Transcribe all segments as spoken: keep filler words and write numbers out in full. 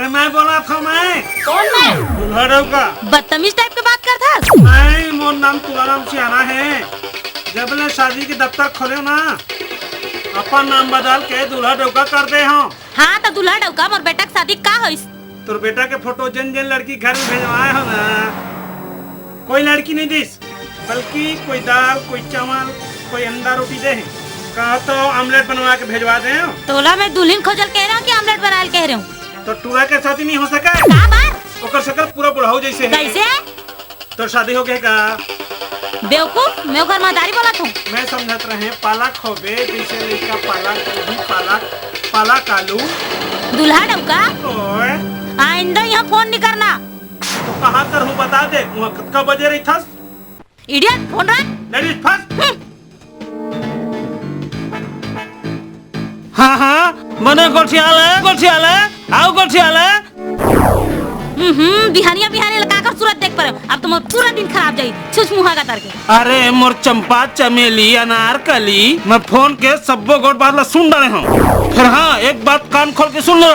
मैं बोलत हँव मैं। कौन मैं? दूल्हा डउका। बदतमीज टाइप के बात करत हस। नहीं, मोर नाम तुलाराम सियाना हे। जब ले शादी के दफ्तर खोलेव ना, अपन नाम बदल के दूल्हा डउका कर दे हँव। हाँ, त दूल्हा डउका, मोर बेटा के शादी का होइस? तोर बेटा के फोटो जेन जेन लड़की घर में भेजवाए हँव ना, कोई लड़की नहीं दिस, बल्कि कोई दाल, कोई चावल, कोई अंडा रोटी दे हे। कहा तो आमलेट बनवा के भेजवा दे हँव। तोला मैं दुल्हिन खोजल कह रहे हँव कि आमलेट बनाए ल कह रहे हँव? तो टूरा के शादी नहीं हो सके? का बार? ओकर शकल पूरा बुढ़ऊ जैसे हे। कैसे? तोर शादी हो गे का? बेवकूफ, मैं ओकर महतारी बोलत हँव। मैं समझत रहेंव पालक होबे, जैसे लइका पालक, गोभी पालक, पालक आलू। दूल्हा डउका, ओए। आइंदा यहाँ फोन नहीं करना। तो कहाँ करहूँ बता दे, वहाँ कतका बजे रहिथस? Idiot, फोन रख। Ladies first। हम्म। हाँ, हाँ, बने गोठियाले, गोठियाले, आव गोठियाले। हम्म, बिहानिया, बिहानिया लगा कर सूरत देख परे। अब तो मोर पूरा दिन खराब जाई, छुछ मुहा का तार के। अरे मोर चंपा, चमेली, अनारकली, मैं फोन के सब्बो गोठ बात ला सुन डारे हँव। फिर हाँ, एक बात कान खोल के सुन ले,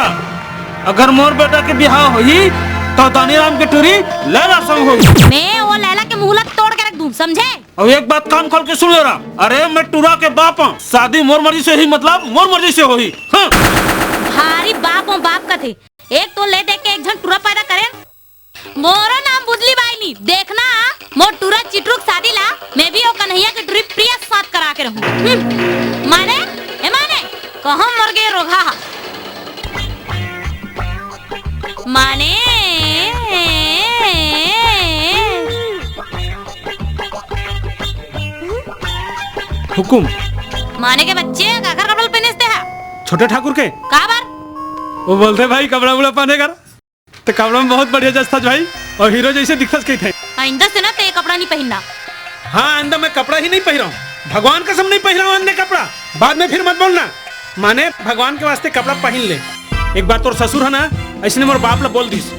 अगर मोर बेटा के बिहाव होही, तो दानीराम के टूरी लैला संग होही। मैं वो लैला के मुँह ला तोड़ के रख दूँ, समझे? अउ एक बात कान खोल के सुन ले रहा, अरे मैं टूरा के बाप हँव, शादी मोर मर्जी से होही, मतलब मोर मर्जी से होही। हाँ। भारी बाप हँव, बाप कथे। एक तो ले दे के एक झन टूरा पैदा करे। मोरो नाम बुदली बाई नी, देखना मोर टूरा चिटरू के शादी ला मैं भी ओ कन्हैया के टूरी प्रिया के साथ करा के रहूँ। हम्म, माने, ए माने, कहाँ मर गे रोगहा हा? माने, हुकुम। माने के बच्चे, काकर कपड़ा ल पहने हस तेहा? छोटे ठाकुर के। का बर? वो बोलथे भाई कपड़ा उपड़ा पहने कर, त कपड़ा में बहुत बढ़िया जचथस भाई, अउ हीरो जैसे दिखथस कहिथे। आइंदा से ना ते कपड़ा नहीं पहनना। हाँ, आइंदा मैं कपड़ा ही नहीं पहिरँव, भगवान कसम नहीं पहिरँव अन्य कपड़ा। बाद में फिर मत बोलना। माने भगवान के वास्ते कपड़ा पहिन ले। एक बार तोर ससुर ह ना, अइसने मोर बाप ला बोल दिस,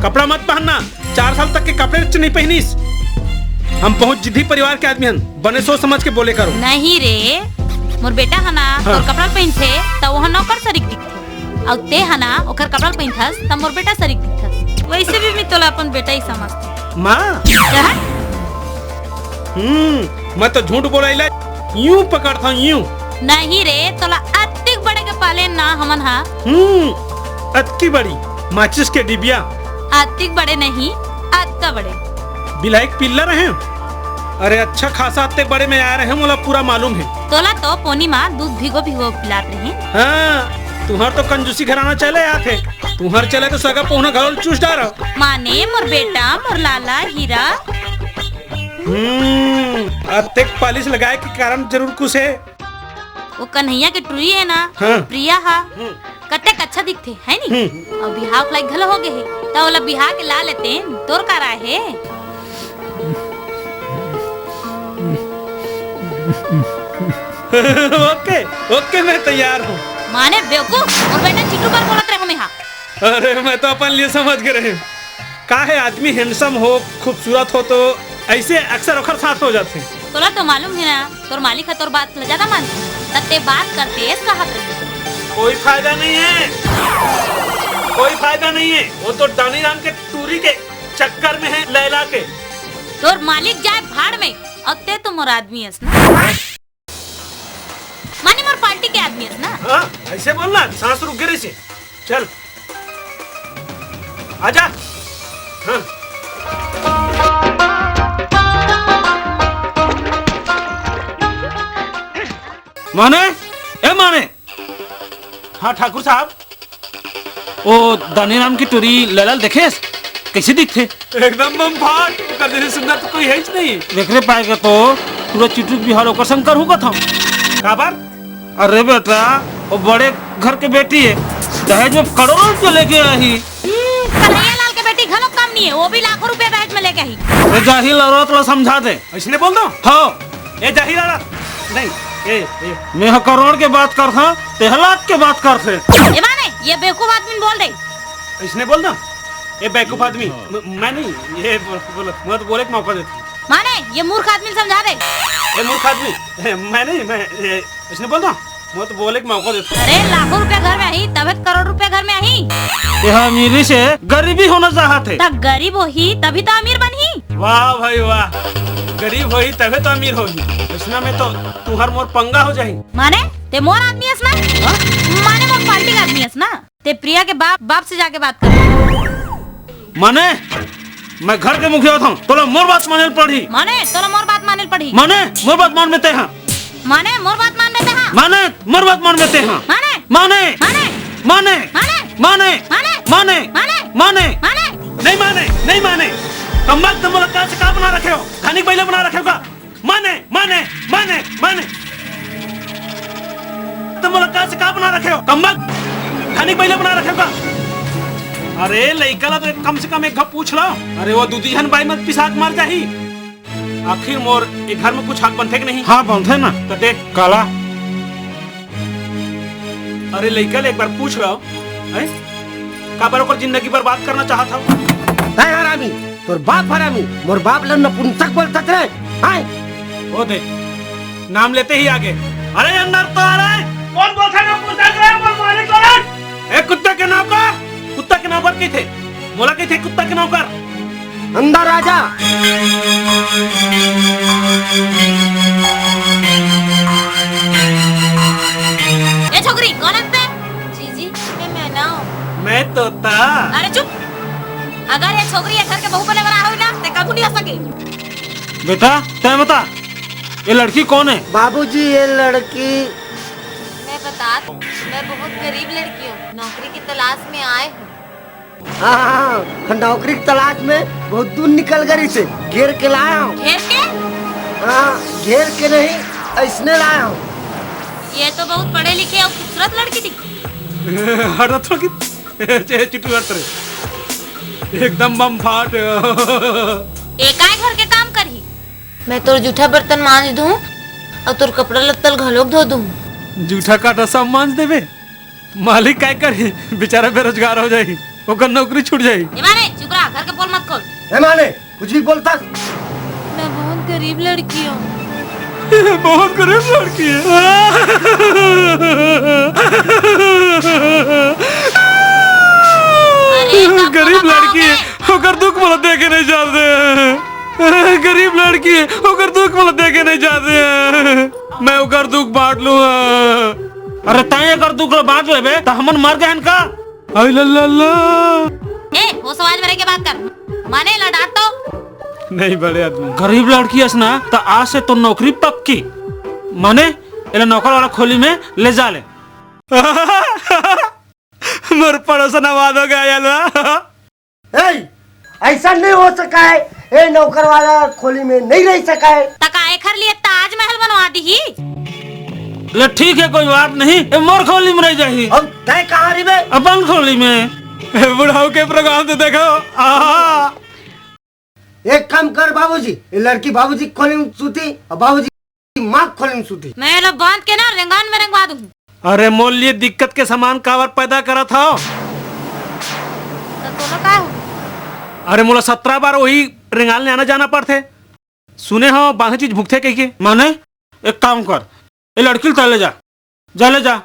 कपड़ा मत पहनना। चार साल तक के कपड़े च नहीं पहिनिस। हम बहुत जिद्दी परिवार के आदमी हन, बने सोच समझ के बोले करो। नहीं रे, मोर बेटा ह ना, हाँ। तोर कपड़ा पहिनथे, त ओह नौकर सरीक दिखथे। अउ ते ह ना, ओकर कपड़ा पहिनथस, त मोर बेटा सरीक दिखथस। वैसे भी मैं तोला अपन बेटा ही समझथँव। माँ? क्या? हम्म, मैं तो झूठ बोलाइला, यूं पकड़थँव, यूं। नहीं रे, तोला अतिक बड़े के पाले ना हमन हा। हम्म, अतकी बड़ी माचिस के डिबिया। अतिक बड़े नहीं, अतका बड़े। बिलाई के पिल्ला रहे। अरे अच्छा खासा अतिक बड़े में आए रहे, मोला पूरा मालूम हे। तोला तो पोनी माँ दूध भिगो भिगो पिलात रहे। हाँ, तुम्हार तो कंजूसी घराना चले आथे। तुम्हार चले तो सगा पहुना घलो चूस डारो। माने मोर बेटा, मोर लाला हीरा। हम्म, अतेक पालिश लगाए के कारण जरूर कुछ हे। वो कन्हैया के टुरी हे ना, हाँ। प्रिया हा, हम्म। कतेक अच्छा दिखथे, हे नी? हम्म। अउ बिहाव के लायक घलो हो गे हे, त ओला बिहा के ला लेते, तोर का राय हे? ओके, ओके, मैं तैयार हूँ। माने बेवकूफ, मोर बेटा चिटरू बर बोलत रहे हमें हा। अरे, मैं तो अपन लिए समझ गे रहे। का हे, आदमी handsome हो, खूबसूरत हो, तो ऐसे अक्सर ओखर साथ हो जाथे। तोला तो मालूम हे ना, तोर मालिक ह तोर बात ला ज्यादा मानथे, त ते बात करते सहत रहे। कोई फायदा नहीं है, कोई फायदा नहीं है। वो तो दानी राम के टूरी के चक्कर में है, लैला के। तोर मालिक जाए भाड़ में, अउ ते तो मोर आदमी हस ना। माने मोर पार्टी के आदमी हस ना। हाँ, ऐसे बोलना, सांस रुक गे रहिसे। चल, आजा। हाँ। माने, ए माने। हाँ ठाकुर साहब। ओ दानीराम के टुरी लैला ल देखेस? कइसे दिखथे? एकदम बम फाट, ओकर जइसे सुंदर तो कोई हेच नहीं। एकरे पाए के तो टूरा चिटरू के बिहाव ओकर संग करहूँ कथँव। काबर? अरे बेटा, वो बड़े घर के बेटी हे, दहेज में करोड़ों रुपया लेके आही। हम्म, कन्हैया लाल के बेटी घलो कम नहीं हे, वो भी लाखों रुपया दहेज में लेके आही। ए जाहिल औरत ला समझा दे। अइसने बोल दँव? हाँ। ए जाहिल औरत। नहीं, ए, ए। मैं ह करोड़ के बात करथँव, ते ह लाख के बात करथे। ए माने, ये बेवकूफ आदमी बोल दे। अइसने बोल दँव? ए बेवकूफ आदमी, म-, मैं नहीं, ये बोल, बोल, मैं तो बोले के मौका देथँव। माने, ये मूर्ख आदमी समझा दे। ए मूर्ख आदमी, ए, मैं नहीं, मैं, ए, अइसने बोल दँव? मैं तो बोले के मौका देथँव। अरे, लाखों रुपया घर में आही, तभे तो करोड़ रुपया घर में आही। तेहा अमीरी से गरीबी होना चाहत हे। त गरीब होही तभी तो अमीर बनही। वाह भाई वाह, गरीब होही तभे तो अमीर होही। अइसना में तो तुहर मोर पंगा हो जाही। माने ते मोर आदमी अस ना? हाँ? माने मोर पार्टी का आदमी अस ना? ते प्रिया के बाप, बाप से जाके बात कर। माने मैं घर के मुखिया होथंव, तोला मोर बात माने ल पड़ही। माने तोला मोर बात माने ल पड़ही। माने मोर बात मान में ते हा। माने मोर बात मान में ते हा। माने मोर बात मान में ते हा। माने। माने। माने। माने। माने। माने। माने। माने। माने। माने। माने। नहीं माने, नहीं माने। कम वक्त मोला का से का बना रखे हो? धनिक बैला बना रखे हो का? माने, माने, माने, माने। तुम लोग का से का बना रखे हो? कम वक्त धनिक बैला बना रखे हो का? अरे लइका ला तो कम से कम एक घप पूछ लो। अरे वो दूधी हन बाई मत पिसाक मर जाही। आखिर मोर ए घर में कुछ हक बनथे कि नहीं? हाँ, बनथे ना। त देख। काला? अरे लइका ले एक बार पूछ लो, हैं? काबर ओकर जिंदगी बर्बाद करना चाहत हव? हैं हरामी, तोर बाप हरामी, मोर बाप ल नपुंसक बोलथस रे, हैं? ओ दे, नाम लेते ही आगे। अरे अंदर तो आ रहा है। कौन बोलता है नपुंसक रे, मोर मालिक वाला? ए कुत्ता के नौकर, कुत्ता के नौकर कहिथे, मोला कहिथे कुत्ता के नौकर। अंदर आजा। ए छोकरी, कौन अंदर? जीजी, मैं मैना हूँ। मैं तोता। अरे चुप। अगर ये छोकरी ये घर के बहू बने वाला होई ना, ते कबू नहीं हो सके। बेटा, तै बता, ये लड़की कौन है? बाबूजी, ये लड़की मैं बता, मैं बहुत गरीब लड़की हूँ, नौकरी की तलाश में आए हूँ। हाँ, हाँ, हाँ, नौकरी की तलाश में बहुत दूर निकल गई से, घेर के लाया हूँ। घेर के? हाँ, घेर के नहीं, ऐसने लाया हूँ। ये तो बहुत पढ़े लिखे और खूबसूरत लड़की दिख। हटत हो कि ए, चिट्टू हट रे। एकदम बम फाट। ए काय घर के काम करही? मैं तोर जूठा बर्तन मांज दूं और तोर कपड़ा लत्ता ल घलोक धो दूं। जूठा काटा सब मांज देबे। मालिक काय करही? बेचारा बेरोजगार हो जाही, ओकर नौकरी छूट जाही। ए माने, चुप रहा, घर के पोल मत खोल। ए माने, कुछ भी बोलता। मैं बहुत गरीब लड़की हूँ। बहुत गरीब लड़की है। अरे, गरीब लड़की है, ओकर दुख मोला देखे नहीं जाते। गरीब लड़की है, ओकर दुख मोला देखे नहीं जाते। मैं ओकर दुख बांट लूँ। अरे, तैं एकर दुख ला बांट लेबे, त हमन मर गए हन का? आई ला ला ला। ए, वो समाज में रह के बात कर। माने ला डांट तो। नहीं बड़े आदमी। गरीब लड़की हस ना, त आज से तो नौकरी पक्की। माने, एला नौकर वाला खोली में ले जा ले। मोर पड़ोसन आबाद हो गया यार। ए, ऐसा नहीं हो सका है। ए, नौकर वाला खोली में नहीं रह सका है। तका एखर लिए ताजमहल बनवा दी ही। ले ठीक है, कोई बात नहीं, ए मोर खोली में रह जाही। अब तय कहाँ रही बे? अपन खोली में। बुढ़ाऊ के प्रोग्राम तो देखो। आहा। एक काम कर बाबूजी, ये लड़की बाबूजी के खोली में सूती और बाबूजी की माँ के खोली में सूती। मैं लो बांध के ना रेंगान में रेंगवा दूँ। अरे मोर लिए दिक्कत के सामान काबर पैदा करत हव? तो तोला का हो? अरे मोला सत्रह बार वही रेंगाल ले आना जाना पड़थे। सुने हो बांधे चीज भुगते कहिके। माने एक काम कर, ए लड़की ल तैं ले जा, जा ले जा,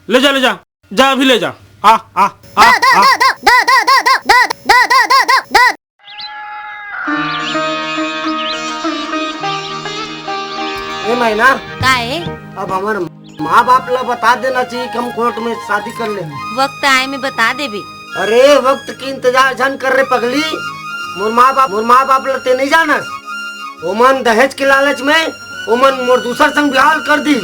ले जा, ले जा, जा अभी ले जा, आ आ आ। ए मैना, का ए? अब हमर माँ बाप ला बता देना चाहिए कि हम कोर्ट में शादी कर ले। वक्त आए में बता देबे। अरे वक्त के इंतजार झन कर रे पगली। मोर माँ बाप, मोर माँ बाप ला ते नहीं जानस। ओमन दहेज के लालच में ओमन मोर दूसर संग बिहाव कर दी।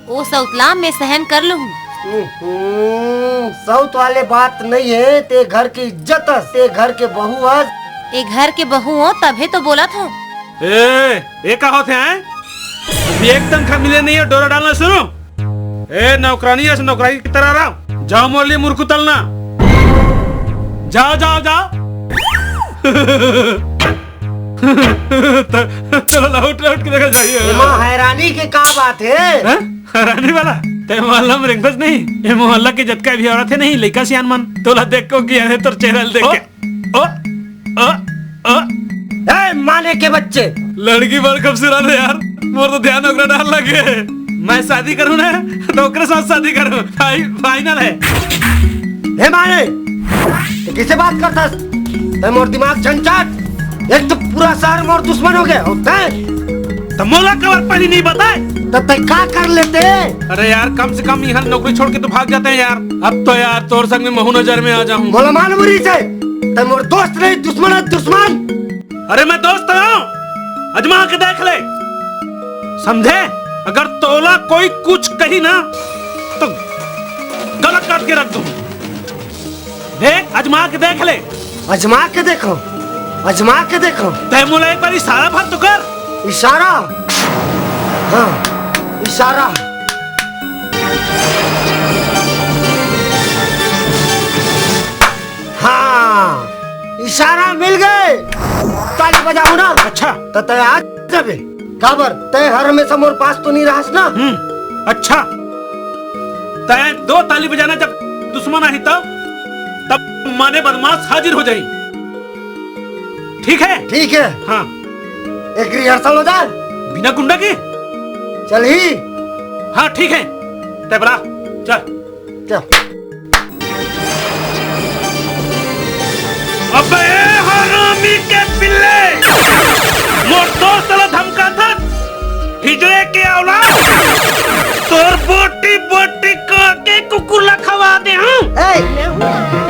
ओ सौतला मैं सहन कर लूँ। हम्म, सौत वाले बात नहीं है, ते घर की इज्जत हस, ते घर के बहू हस। ए घर के बहू हो तभे तो बोलत हो। ए, ए का होत है, हैं? अभी एक तनखा मिले नहीं है, डोरा डालना शुरू। ए नौकरानी, ऐसे नौकरानी की तरह रहो। जाओ मोर लिए मुरकू तलना। जाओ, जाओ, जाओ। त-, तोला उठ, उठ के देखा जाइए। एमा हैरानी के का बात है? हैं? हैरानी वाला? ते मोहल्ला में रेंगबस नहीं? ये मोहल्ला के जतका भी औरत है नहीं, लइका सियान मन, तोला देख को किया है तोर चेहरा ल देख के। ओ, ओ, ओ। ए, माने के बच्चे। लड़की बड़ खूबसूरत है यार, मोर तो ध्यान ओकरा डार लगे। मैं शादी करूँ ना, तो ओकरे साथ शादी करूँ। फाइ-, फाइनल है। हे माने, तैं कइसे बात करथस? तैं मोर दिमाग झंझट। एक तो पूरा शहर मोर दुश्मन हो गया, अउ तैं? त मोला काबर पहिली नहीं बताए? त तैं का कर लेते? अरे यार, कम से कम इहाँ नौकरी छोड़ के तो भाग जाते हैं यार। अब तो यार तोर संग में महू नजर में आ जाऊं। मोला मालूम रहिसे, तैं मोर दोस्त नहीं, दुश्मन है, दुश्मन। अरे मैं दोस्त हूँ, अजमा के देख ले, समझे? अगर तोला कोई कुछ कही ना, तो गला काट के रख दूं। देख, अजमा के देख ले। अजमा के देखो, अजमा के देखो। तैं मोला एक बार इशारा भर तो कर। इशारा? हाँ, इशारा। हाँ, इशारा मिल गए। ताली बजाओ ना। अच्छा। त तैं आ जाबे। काबर? तैं हर हमेशा मोर पास तो नहीं रहस ना? हम्म, अच्छा। तैं दो ताली बजाना, जब दुश्मन आही तब, तब माने बदमाश हाजिर हो जाई। ठीक है? ठीक है। हाँ। एक rehearsal हो जाए। बिना गुंडा के? चल ही। हाँ, ठीक है। तैं बला, चल। चल। अबे ए हरामी के पिल्ले, मोर दोस्त ला धमकाथस, हिजड़े के औलाद, तोर बोटी बोटी करके कुकुर ला खवा दे हूँ। ए,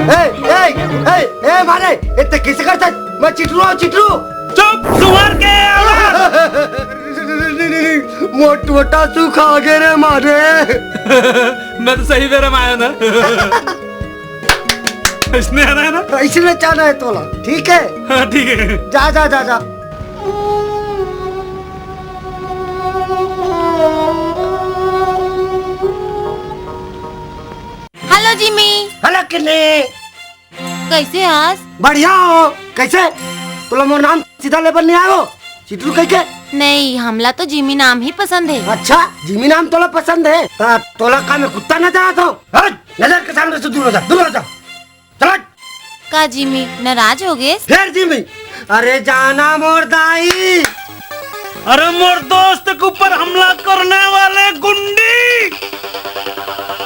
ए, ए, ए, ए, मारे, ए, तैं कइसे करथस? मैं चिटरू हूँ, चिटरू। चुप, सुअर के औलाद। नहीं, नहीं, नहीं, मोर टोटा सुखा गे रे मारे। मैं तो सही बेरा में आया ना। इसने आना है ना? तो इसने जाना है तोला, ठीक है? हाँ, ठीक है। जा, जा, जा, जा। हेलो जिमी। हेलो किन्नी। कइसे हस? बढ़िया हो। कइसे? तोला मोर नाम सीधा लेबर नहीं आयो? चिटरू कह के? नहीं, हमला तो जिमी नाम ही पसंद है। अच्छा, जिमी नाम तोला पसंद है? ता तोला का मैं कुत्ता नजर आता हूँ? हट! नजर के सामने से दूर हो जा, दूर हो जा। चल हट! का जिमी नाराज हो गए? फिर जिमी, अरे जाना मोर दाई। अरे मोर दोस्त के ऊपर हमला करने वाले गुंडी,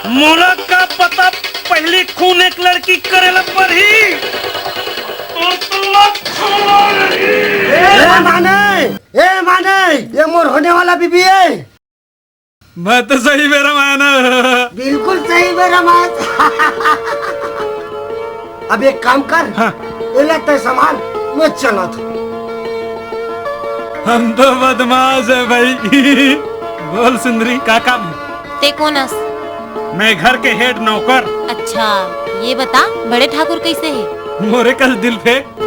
मोला का पता पहली खून एक लड़की करे ला पड़ही। ए माने, ए माने, ये मोर होने वाला बीबी है। मैं तो सही बेरा में आया ना। बिल्कुल सही बेरा में आया। अब एक काम कर, हाँ। एला तय संभाल, मैं चलत हूँ। हम तो बदमाश है भाई। बोल सुंदरी, का काम है? ते कोन अस? मैं घर के हेड नौकर। अच्छा, ये बता, बड़े ठाकुर कैसे है? मोरे कस दिल फेंक।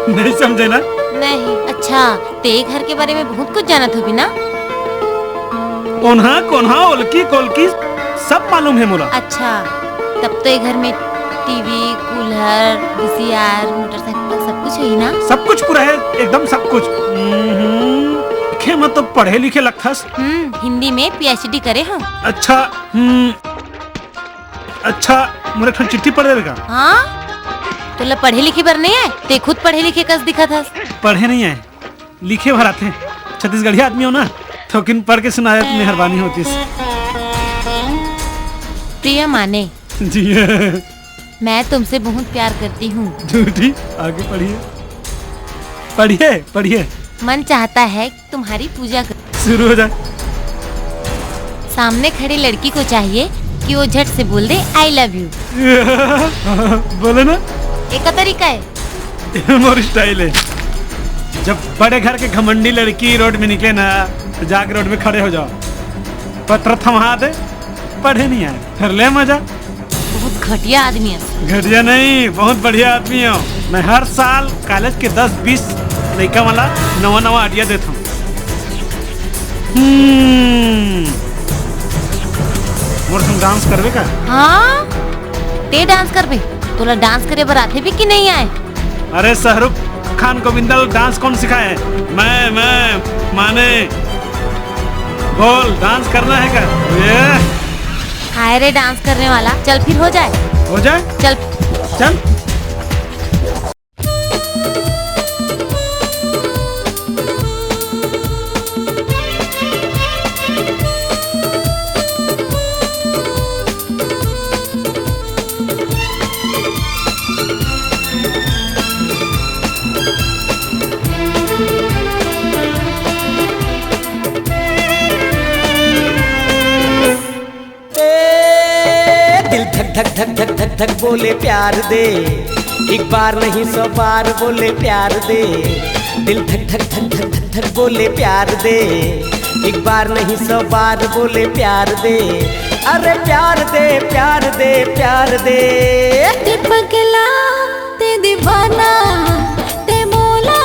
नहीं समझे ना? नहीं। अच्छा, ते घर के बारे में बहुत कुछ जानत होबी ना? ओन्हा कोन्हा, ओलकी कोलकी, सब मालूम है मोला। अच्छा, तब तो ये घर में टीवी, कूलर, वीसीआर, मोटरसाइकिल, सब कुछ है ही ना? सब कुछ पूरा है, एकदम सब कुछ। हम्म, लिखे में तो पढ़े लिखे लगथस। हम्म, हिंदी में पीएचडी करे हो। अच्छा, हम्म, अच्छा, मोर एक ठन चिट्ठी पढ़ देबे का? हाँ? तोला पढ़े लिखे बर नहीं आए? ते खुद पढ़े लिखे कस दिखत हस। पढ़े नहीं आए, लिखे भर आथे। छत्तीसगढ़िया आदमी हो ना, थोकिन पढ़ के सुनाए त मेहरबानी होतिस। प्रिय माने, जी। मैं तुमसे बहुत प्यार करती हूँ। झूठी, आगे पढ़िए। पढ़िए, पढ़िए। मन चाहता है तुम्हारी पूजा कर। शुरू हो जा। सामने खड़ी लड़की को चाहिए कि वो झट से बोल दे, "I love you।" बोले ना। एक तरीका है। मोर स्टाइल है। जब बड़े घर के घमंडी लड़की रोड में निकले ना, तो जाके रोड में खड़े हो जाओ। पत्र थमा दे, पढ़े नहीं आए, फिर ले मजा। बहुत घटिया आदमी है। घटिया नहीं, बहुत बढ़िया आदमी हो। मैं हर साल कॉलेज के दस बीस लइका वाला नवा नवा आइडिया देता हूँ। हम्म, मोर संग डांस करबे का? हाँ, ते डांस करबे? तोला डांस करे बर आथे भी कि नहीं आए? अरे शाहरुख खान, गोविंदा ला डांस कौन सिखाए? मैं, मैं, माने, बोल, डांस करना है का? ये। हाय रे डांस करने वाला, चल फिर हो जाए। हो जाए? चल। चल। बोले प्यार दे, एक बार नहीं सौ बार बोले प्यार दे। दिल धक धक धक धक धक धक बोले प्यार दे, एक बार नहीं सौ बार बोले प्यार दे। अरे प्यार दे, प्यार दे, प्यार दे। ते पगला, ते दीवाना, ते मोला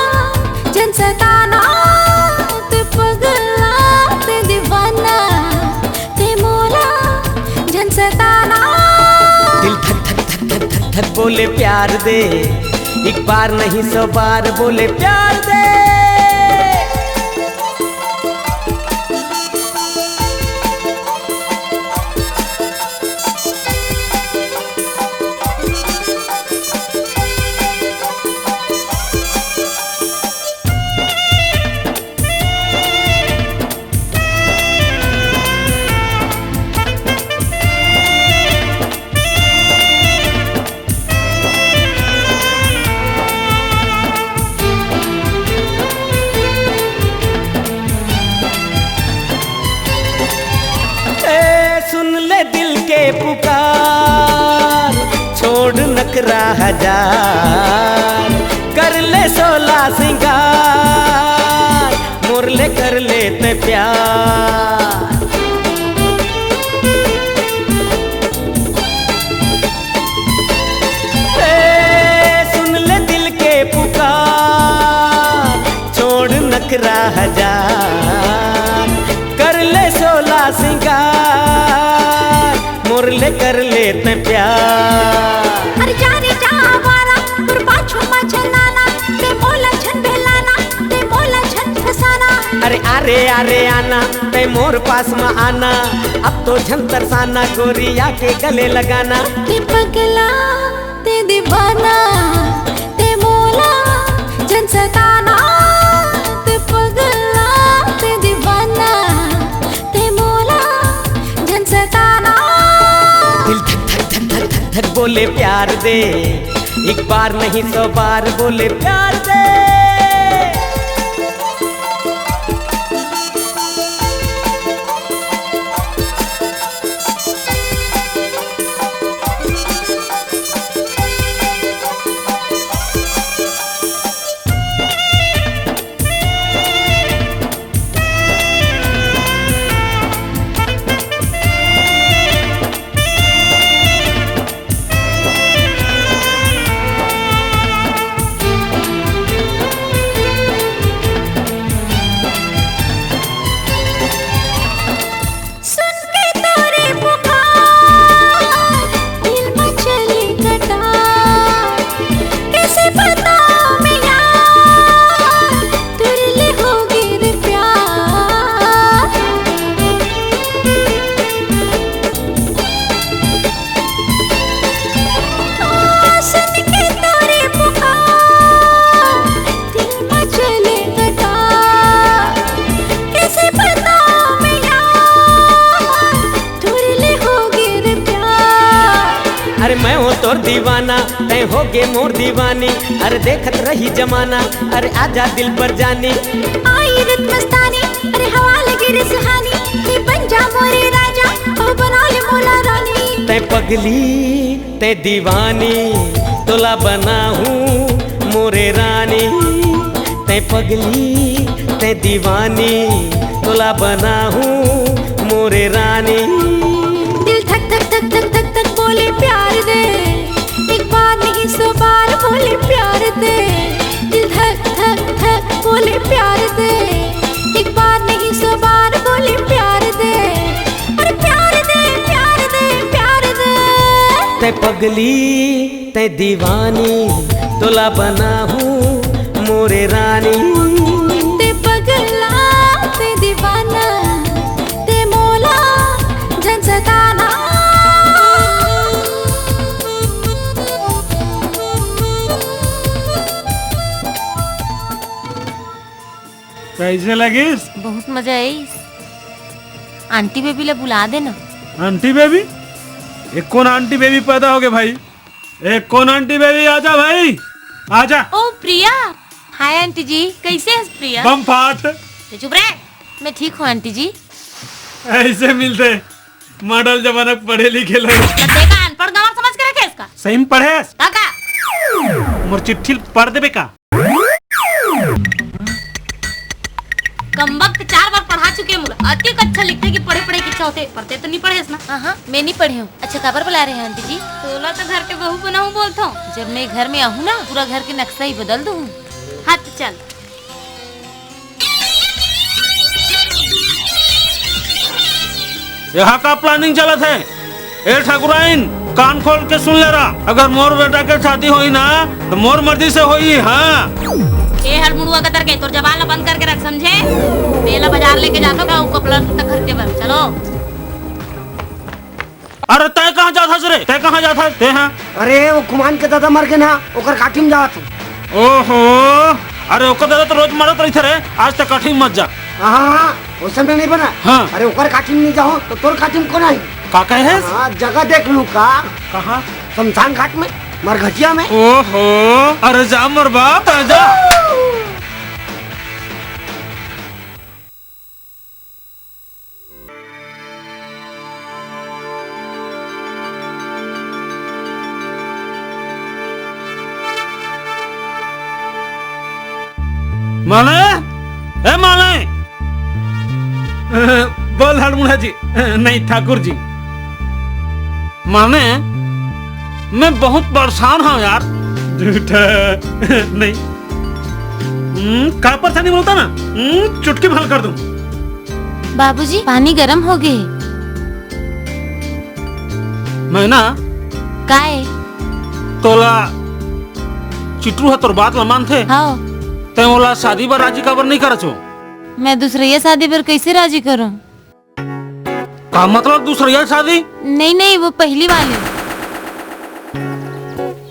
जन सताना। ते पगला, ते दीवाना, ते मोला जन सताना। दिल धक धक धक धक धक धक बोले प्यार दे, एक बार नहीं सौ बार बोले प्यार दे। ए, सुन ले दिल के पुकार, छोड़ नखरा हजार, कर ले सोला सिंगार, मोर ले कर ले ते प्यार। ए, सुन ले दिल के पुकार, छोड़ नखरा हजार, कर ले सोला सिंगार, मोर ले कर ले ते प्यार। अरे जाने जा आवारा, तोर पाछू मा झन आना, ते मोला झन बहलाना, ते मोला झन फसाना। अरे, अरे, अरे आना, ते मोर पास मा आना, अब तो झन तरसाना, गोरिया के गले लगाना। ते पगला, ते दीवाना, ते मोला झन सताना। ते पगला, ते दीवाना, ते मोला झन सताना। दिल धक धक धक धक धक धक बोले प्यार दे, एक बार नहीं सौ बार बोले प्यार दे। सुन के तोरे पुकार, दिल में चली कटार। कैसे बताऊं मैं यार, तेरे लिए हो गए रे प्यार। ओ, सुन के तोरे पुकार, दिल में चले कटार। कैसे बताऊं मैं यार, तोरे ले हो गे रे प्यार। अरे मैं हो तोर दीवाना, तै हो गे मोर दीवानी। अरे देखत रही जमाना, अरे आजा दिल पर जानी। आई रित मस्तानी, अरे हवा लगे रे सुहानी। तै बन जा मोरे राजा, ओ बना ले मोला रानी। तै पगली, तै दीवानी, तोला बनाहूँ मोरे रानी। तै पगली, तै दीवानी, तोला बनाहूँ मोरे रानी। दिल धक धक धक धक धक धक बोले प्यार दे, एक बार नहीं सौ बार बोले प्यार दे। दिल धक धक धक बोले प्यार दे, एक बार नहीं सौ बार बोले प्यार दे। अरे प्यार दे, प्यार दे, प्यार दे। तै पगली, तै दीवानी, तोला बनाहूँ मोरे रानी। तै पगला, तै दीवाना, तै मोला झन सताना। कैसे लगिस? बहुत मजा आइस। आंटी बेबी ला बुला देना। Aunty baby? एक कोन आंटी बेबी पैदा हो गए भाई? एक कोन आंटी बेबी? आजा भाई, आजा। ओ प्रिया। हाय आंटी जी, कैसे है प्रिया? बम फाट। तो चुप रहे। मैं ठीक हूँ आंटी जी। ऐसे मिलते मॉडल जमाना के पढ़े लिखे लोग। तो देखा, अनपढ़ गंवार समझ के रखे इसका। सही में पढ़ेस? काका, मोर चिट्ठी ल पढ़ देबे का? कमबख्त चार बार पढ़ा चुके मोला। अतिक अच्छा लिखथे कि पढ़े पढ़े के इच्छा होथे, पर तैं तो नइ पढ़ेस ना। हाँ हाँ, मैं नइ पढ़े हूँ। अच्छा, काबर बुलाए रहे आंटी जी? तोला तो घर के बहू बनाहूँ बोलथों। जब मैं घर में आहूँ ना, पूरा घर के नक्शा ही बदल दूँ। हाँ तो चल। यहाँ का planning चलत हे? ए ठाकुराइन, कान खोल के सुन ले रहा, अगर मोर बेटा के शादी होई ना, तो मोर मर्जी से होई। हाँ। ए हड़मुड़ुआ कतर के, तोर जबान ला बंद करके रख, समझे? मैं एला बाजार लेके जाथों, का उ कपड़ा लत्ता खरीदे बर। चलो। अरे तैं कहाँ जात हस रे? तैं कहाँ जात हस? तैं हाँ? अरे वो खुमान के दादा मर गे ना, ओकर काठी में जात हूँ। ओहो, अरे ओकर दादा तो रोज मरत रहिथे रे, आज तक काठी में मत जा। हाँ, हाँ, वो समय नहीं बना। हाँ। अरे ओकर काठी में नहीं जाओ तो तोर काठी में कौन आई? का कहे? हाँ, जगह देख लूँ का? कहाँ? शमशान घाट में, मरघटिया में। ओहो, अरे जा मोर बाप, जा। माने, ए माने, बोल हड़मुड़ा जी, नहीं ठाकुर जी। माने, मैं बहुत परेशान हूँ यार। झूठा। नहीं। हम्म, का परेशानी बोलता ना? हम्म, चुटकी में हल कर दूं। बाबूजी, पानी गरम हो गए। मैं ना काय? तोला चिटरू ह तोर बात ला मानथे? हाँ। तैं ओला शादी बर राजी काबर नहीं करत हो? मैं दूसरैया शादी बर कैसे राजी करूं? का मतलब दूसरैया शादी? नहीं, नहीं, वो पहली वाले।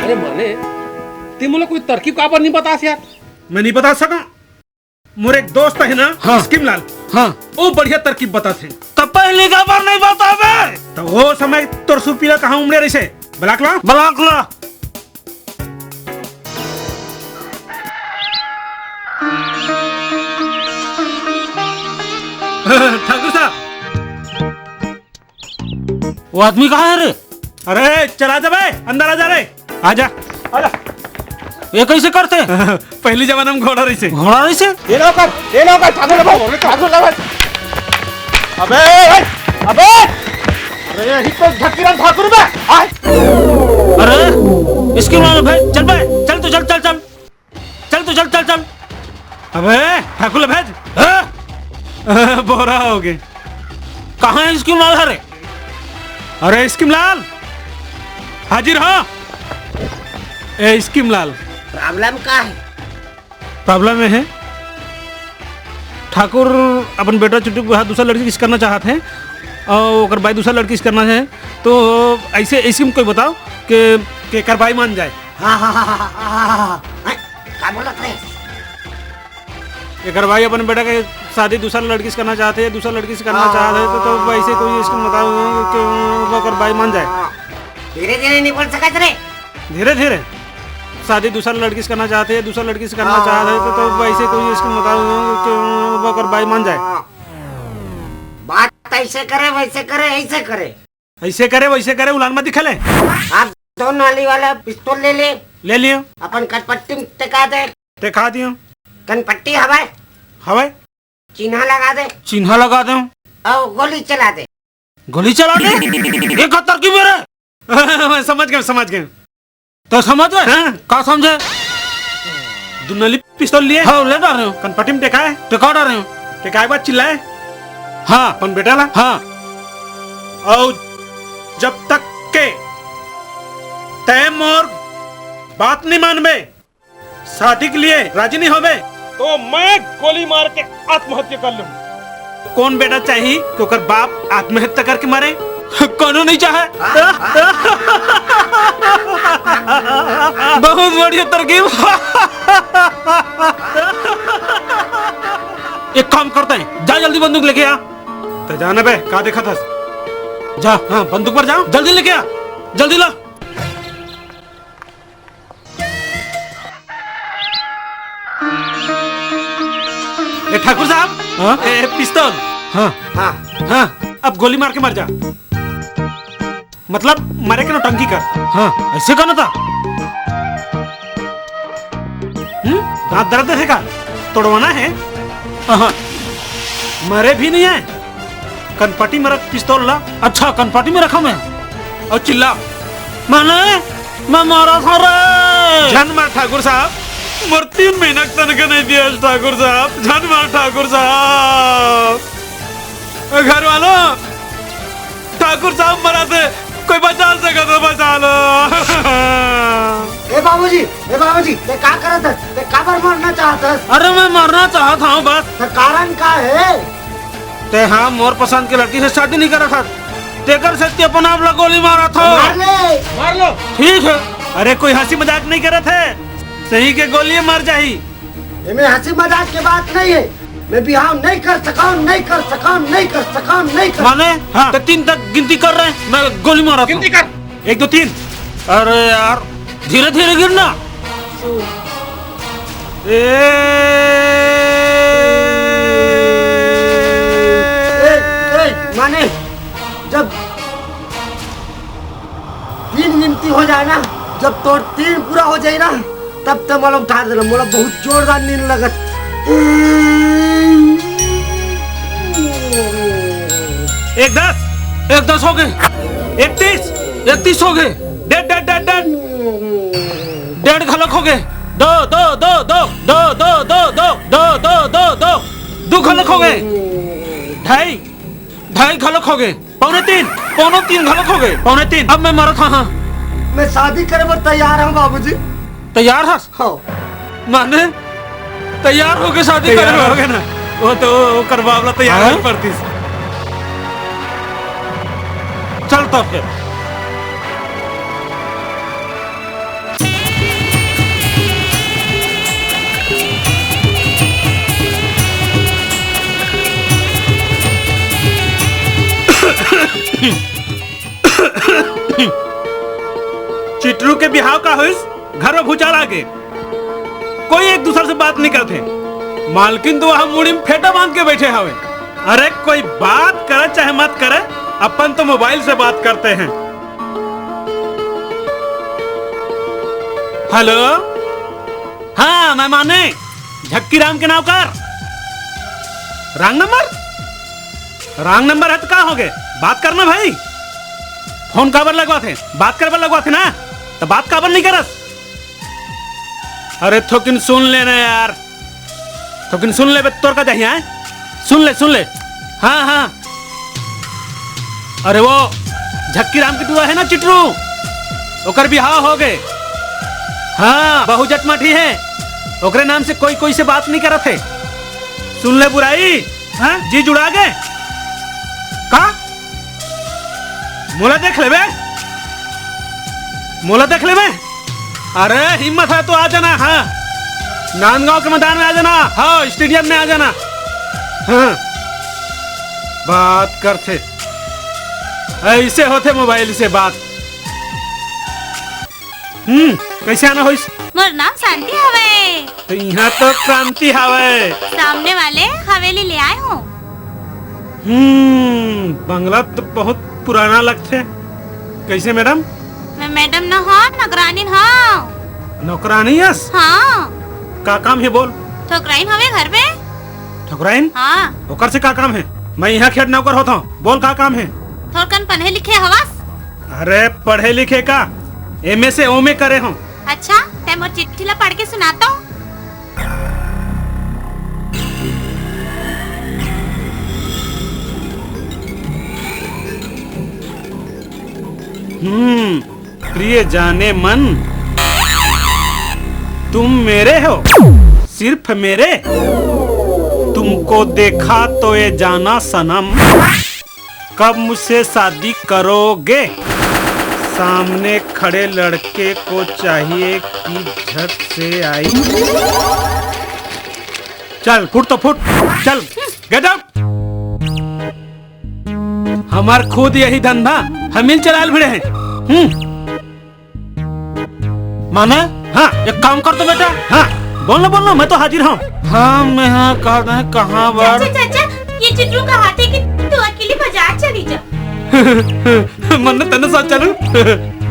अरे माने, तैं मोला कोई तरकीब काबर नहीं बतास यार? मैं नहीं बता सका। मोर एक दोस्त हे ना, हाँ। स्कीम लाल। हाँ। वो बढ़िया तरकीब बताथे। त पहली काबर नहीं बताबे? त वो समय तोर सुरपीला कहाँ उमड़े रहिसे? बलाक ला? बलाक ला। ठाकुर साहब, वो आदमी कहाँ है रे? अरे, चला जा बे, अंदर आ जा रे। आ जा, आ जा। ये कैसे करते? पहली जमाना में घोड़ा रहिसे। घोड़ा रहिसे? ये लो कर, ये लो कर, ठाकुर ला भाई, ठाकुर ला भाई। अबे, ए, अबे, अरे, यही तो धक्कीराम ठाकुर बे। आय। अरे, इसके मार भाई, चल बे, चल तू, चल, चल, चल। चल तू, चल, चल, चल। अबे, ठाकुर ला भेज। हाँ? बोरा हो गए। कहाँ है स्कीम लाल हरे? अरे, स्कीम लाल, हाजिर हो। ए, स्कीम लाल। Problem का है? Problem ये है, ठाकुर अपन बेटा चुटरू के बिहाव दूसरा लड़की से करना चाहत हे और ओकर बाई दूसरा लड़की से करना हे, तो ऐसे स्कीम कोई बताओ कि, कि एकर बाई मान जाए। हाँ, हाँ, हाँ। हैं? का बोलत रहे? एकर बाई अपन बेटा के शादी दूसरा लड़की से करना चाहत हे, दूसरा लड़की से करना चाहत हे, तो, तो ऐसे कोई स्कीम बताओ कि ओकर बाई मान जाए। धीरे धीरे नहीं बोल सकत रे। धीरे धीरे? शादी दूसरा लड़की से करना चाहत हे, दूसरा लड़की से करना चाहत हे, तो, तो ऐसे कोई स्कीम बताओ कि ओकर बाई मान जाए। बात ऐसे करे, वैसे करे, ऐसे करे। ऐसे करे, वैसे करे, उलान मत दिखा ले। आप दो नाली वाला पिस्तौल ले ले। ले लियो। अपन कनपट्टी में टिका दे। टिका दियो। कनपट्टी हवय। हवय। चिन्हा लगा दे। चिन्हा लगा दे। और गोली चला दे। गोली चला दे? ये का तरकीब हे रे? मैं समझ गया, समझ गया। तो समझ गए? हाँ। का समझे? दुनली पिस्तौल लिए। हाँ, ले डारे हूँ। कनपट्टी में टिकाए। टिका डारे हूँ। टिकाए बाद चिल्लाए। हाँ। अपन बेटा ला। हाँ। और जब तक के तय मोर बात नहीं मानबे, शादी के लिए राजी नहीं होबे, तो मैं गोली मार के आत्महत्या कर लूं। कौन बेटा चाही कि ओकर बाप आत्महत्या करके मरे? कोनो नहीं चाहे। बहुत बढ़िया तरकीब। एक काम करते हैं, जा जल्दी बंदूक लेके आ। तो जाना बे, का देखा था? जा, हाँ, बंदूक पर जा, जल्दी लेके आ, जल्दी ला। ए ठाकुर साहब, हाँ? ए पिस्तौल। हाँ। हाँ। हाँ, अब गोली मार के मर जा। मतलब मरे के नौटंकी कर। हाँ, ऐसे कहना था। हम्म, दांत दर्द है का? तोड़वाना है? हाँ, मरे भी नहीं है। कनपटी में रख पिस्तौल ला। अच्छा, कनपटी में रखा मैं। और चिल्ला। मैंने, मैं मारा था रे। झन मार ठाकुर साहब, मोर तीन महीना के तनखा नहीं दिया ठाकुर साहब, झन मार ठाकुर साहब। घर वालों, ठाकुर साहब मरा थे, कोई बचा सके तो बचा लो। ए बाबूजी, ए बाबूजी, ते का करत हस? ते काबर मरना चाहत हस? अरे मैं मरना चाहत हूँ बस। तो कारण का है? ते हाँ मोर पसंद के लड़की से शादी नहीं करत हस, तेकर से ते अपन आप ला गोली मारत हो। मार ले। मार लो। ठीक है। अरे कोई हंसी मजाक नहीं करत है, सही के गोली मर जाही। एमे हंसी मजाक के बात नहीं है। मैं बिहाव नहीं कर सका, नहीं कर सका, नहीं कर सका, नहीं कर माने? हाँ। तो तीन तक गिनती कर रहे हैं, मैं गोली मारा गिनती कर। एक, दो, तीन। अरे यार, धीरे धीरे गिरना। ए, ए, माने, जब तीन गिनती हो जाए ना, जब तोर तीन पूरा हो जाए ना, तब ते मोला उठा देना। मोला बहुत जोरदार नींद लगत। एक दस, एक दस हो गए। एक तीस, एक तीस हो गए। डेढ़, डेढ़, डेढ़, डेढ़। डेढ़ घलक हो गए। दो, दो, दो, दो, दो, दो, दो, दो, दो, दो, दो, दो, दो घलक हो गए। ढाई, ढाई घलक हो गए। पौने तीन, पौने तीन घलक हो गए, पौने तीन। अब मैं मरत हाँ, हाँ। मैं शादी करे बर तैयार हूँ बाबूजी। तैयार हस? हाँ। माने तैयार हो गए शादी करे बर? हो गए ना, वो तो ओकर बाबला तैयार हाँ? नहीं पड़तीस। चल तो फिर। चिटरू के बिहाव का होइस, घर में भूचाल आगे। कोई एक दूसर से बात नहीं करते। मालकिन तो वहां मुड़ी में फेटा बांध के बैठे हवे। अरे कोई बात करे चाहे मत करे, अपन तो मोबाइल से बात करते हैं। हेलो, हाँ मैं माने, झक्की राम के नाव कर। Wrong number? रॉन्ग नंबर है तो का हो गए? बात करना भाई। फोन काबर लगवाथे? बात करबर लगवाथे ना, तो बात काबर नहीं करस? अरे थोकिन सुन लेना यार, थोकिन सुन ले बे, तोर का चाहिए, हैं? सुन ले, सुन ले। हाँ, हाँ। अरे वो झक्की राम की टूरा है ना चिटरू, ओकर बिहाव हो गए। हाँ, बहू जटमाठी है, ओकरे नाम से कोई कोई से बात नहीं करत है। सुन ले बुराई, हाँ? जी जुड़ा गे का? मोला देख लेबे, मोला देख लेबे। अरे हिम्मत है तो आ जाना, हाँ, नांदगांव के मैदान में आ जाना, हाँ, स्टेडियम में आ जाना। हाँ, बात करथे, ऐसे होथे मोबाइल से बात। हम्म, कैसे आना होइस? मोर नाम शांति हवे। तो यहाँ तो क्रांति हवे। सामने वाले हवेली ले आए हो। हम्म, बंगला तो बहुत पुराना लगथे। कैसे मैडम? मैं मैडम न हो, नौकरानी हो। नौकरानी हस? हाँ। का काम है बोल? ठोकराइन हवे घर पे। ठोकराइन? हाँ। ओकर से का काम है? मैं यहाँ खेत नौकर होता हूँ। बोल का काम है? थोड़कन पढ़े लिखे हवस? अरे पढ़े लिखे का, एमए से ओमे करे हूँ। अच्छा, तै मोर चिट्ठी ला पढ़ के सुनातो। हम्म, प्रिय जाने मन, तुम मेरे हो, सिर्फ मेरे। तुमको देखा तो ये जाना सनम, कब मुझसे शादी करोगे? सामने खड़े लड़के को चाहिए कि झट से आई। चल, फुट तो फुट, चल, गेट आउट। हमार खुद यही धंधा, हम ही चलाल भिड़े हैं। हम्म। माने? हाँ। एक काम कर तो बेटा। हाँ, बोल ना, बोल ना, मैं तो हाजिर हूँ। हाँ, मैं हाँ कहा था, कहाँ बार? चाचा, चाचा, ये चिटरू कहा थे कि तू अकेली बाजार चली जा। मन्ने तन्ने साथ चलूं?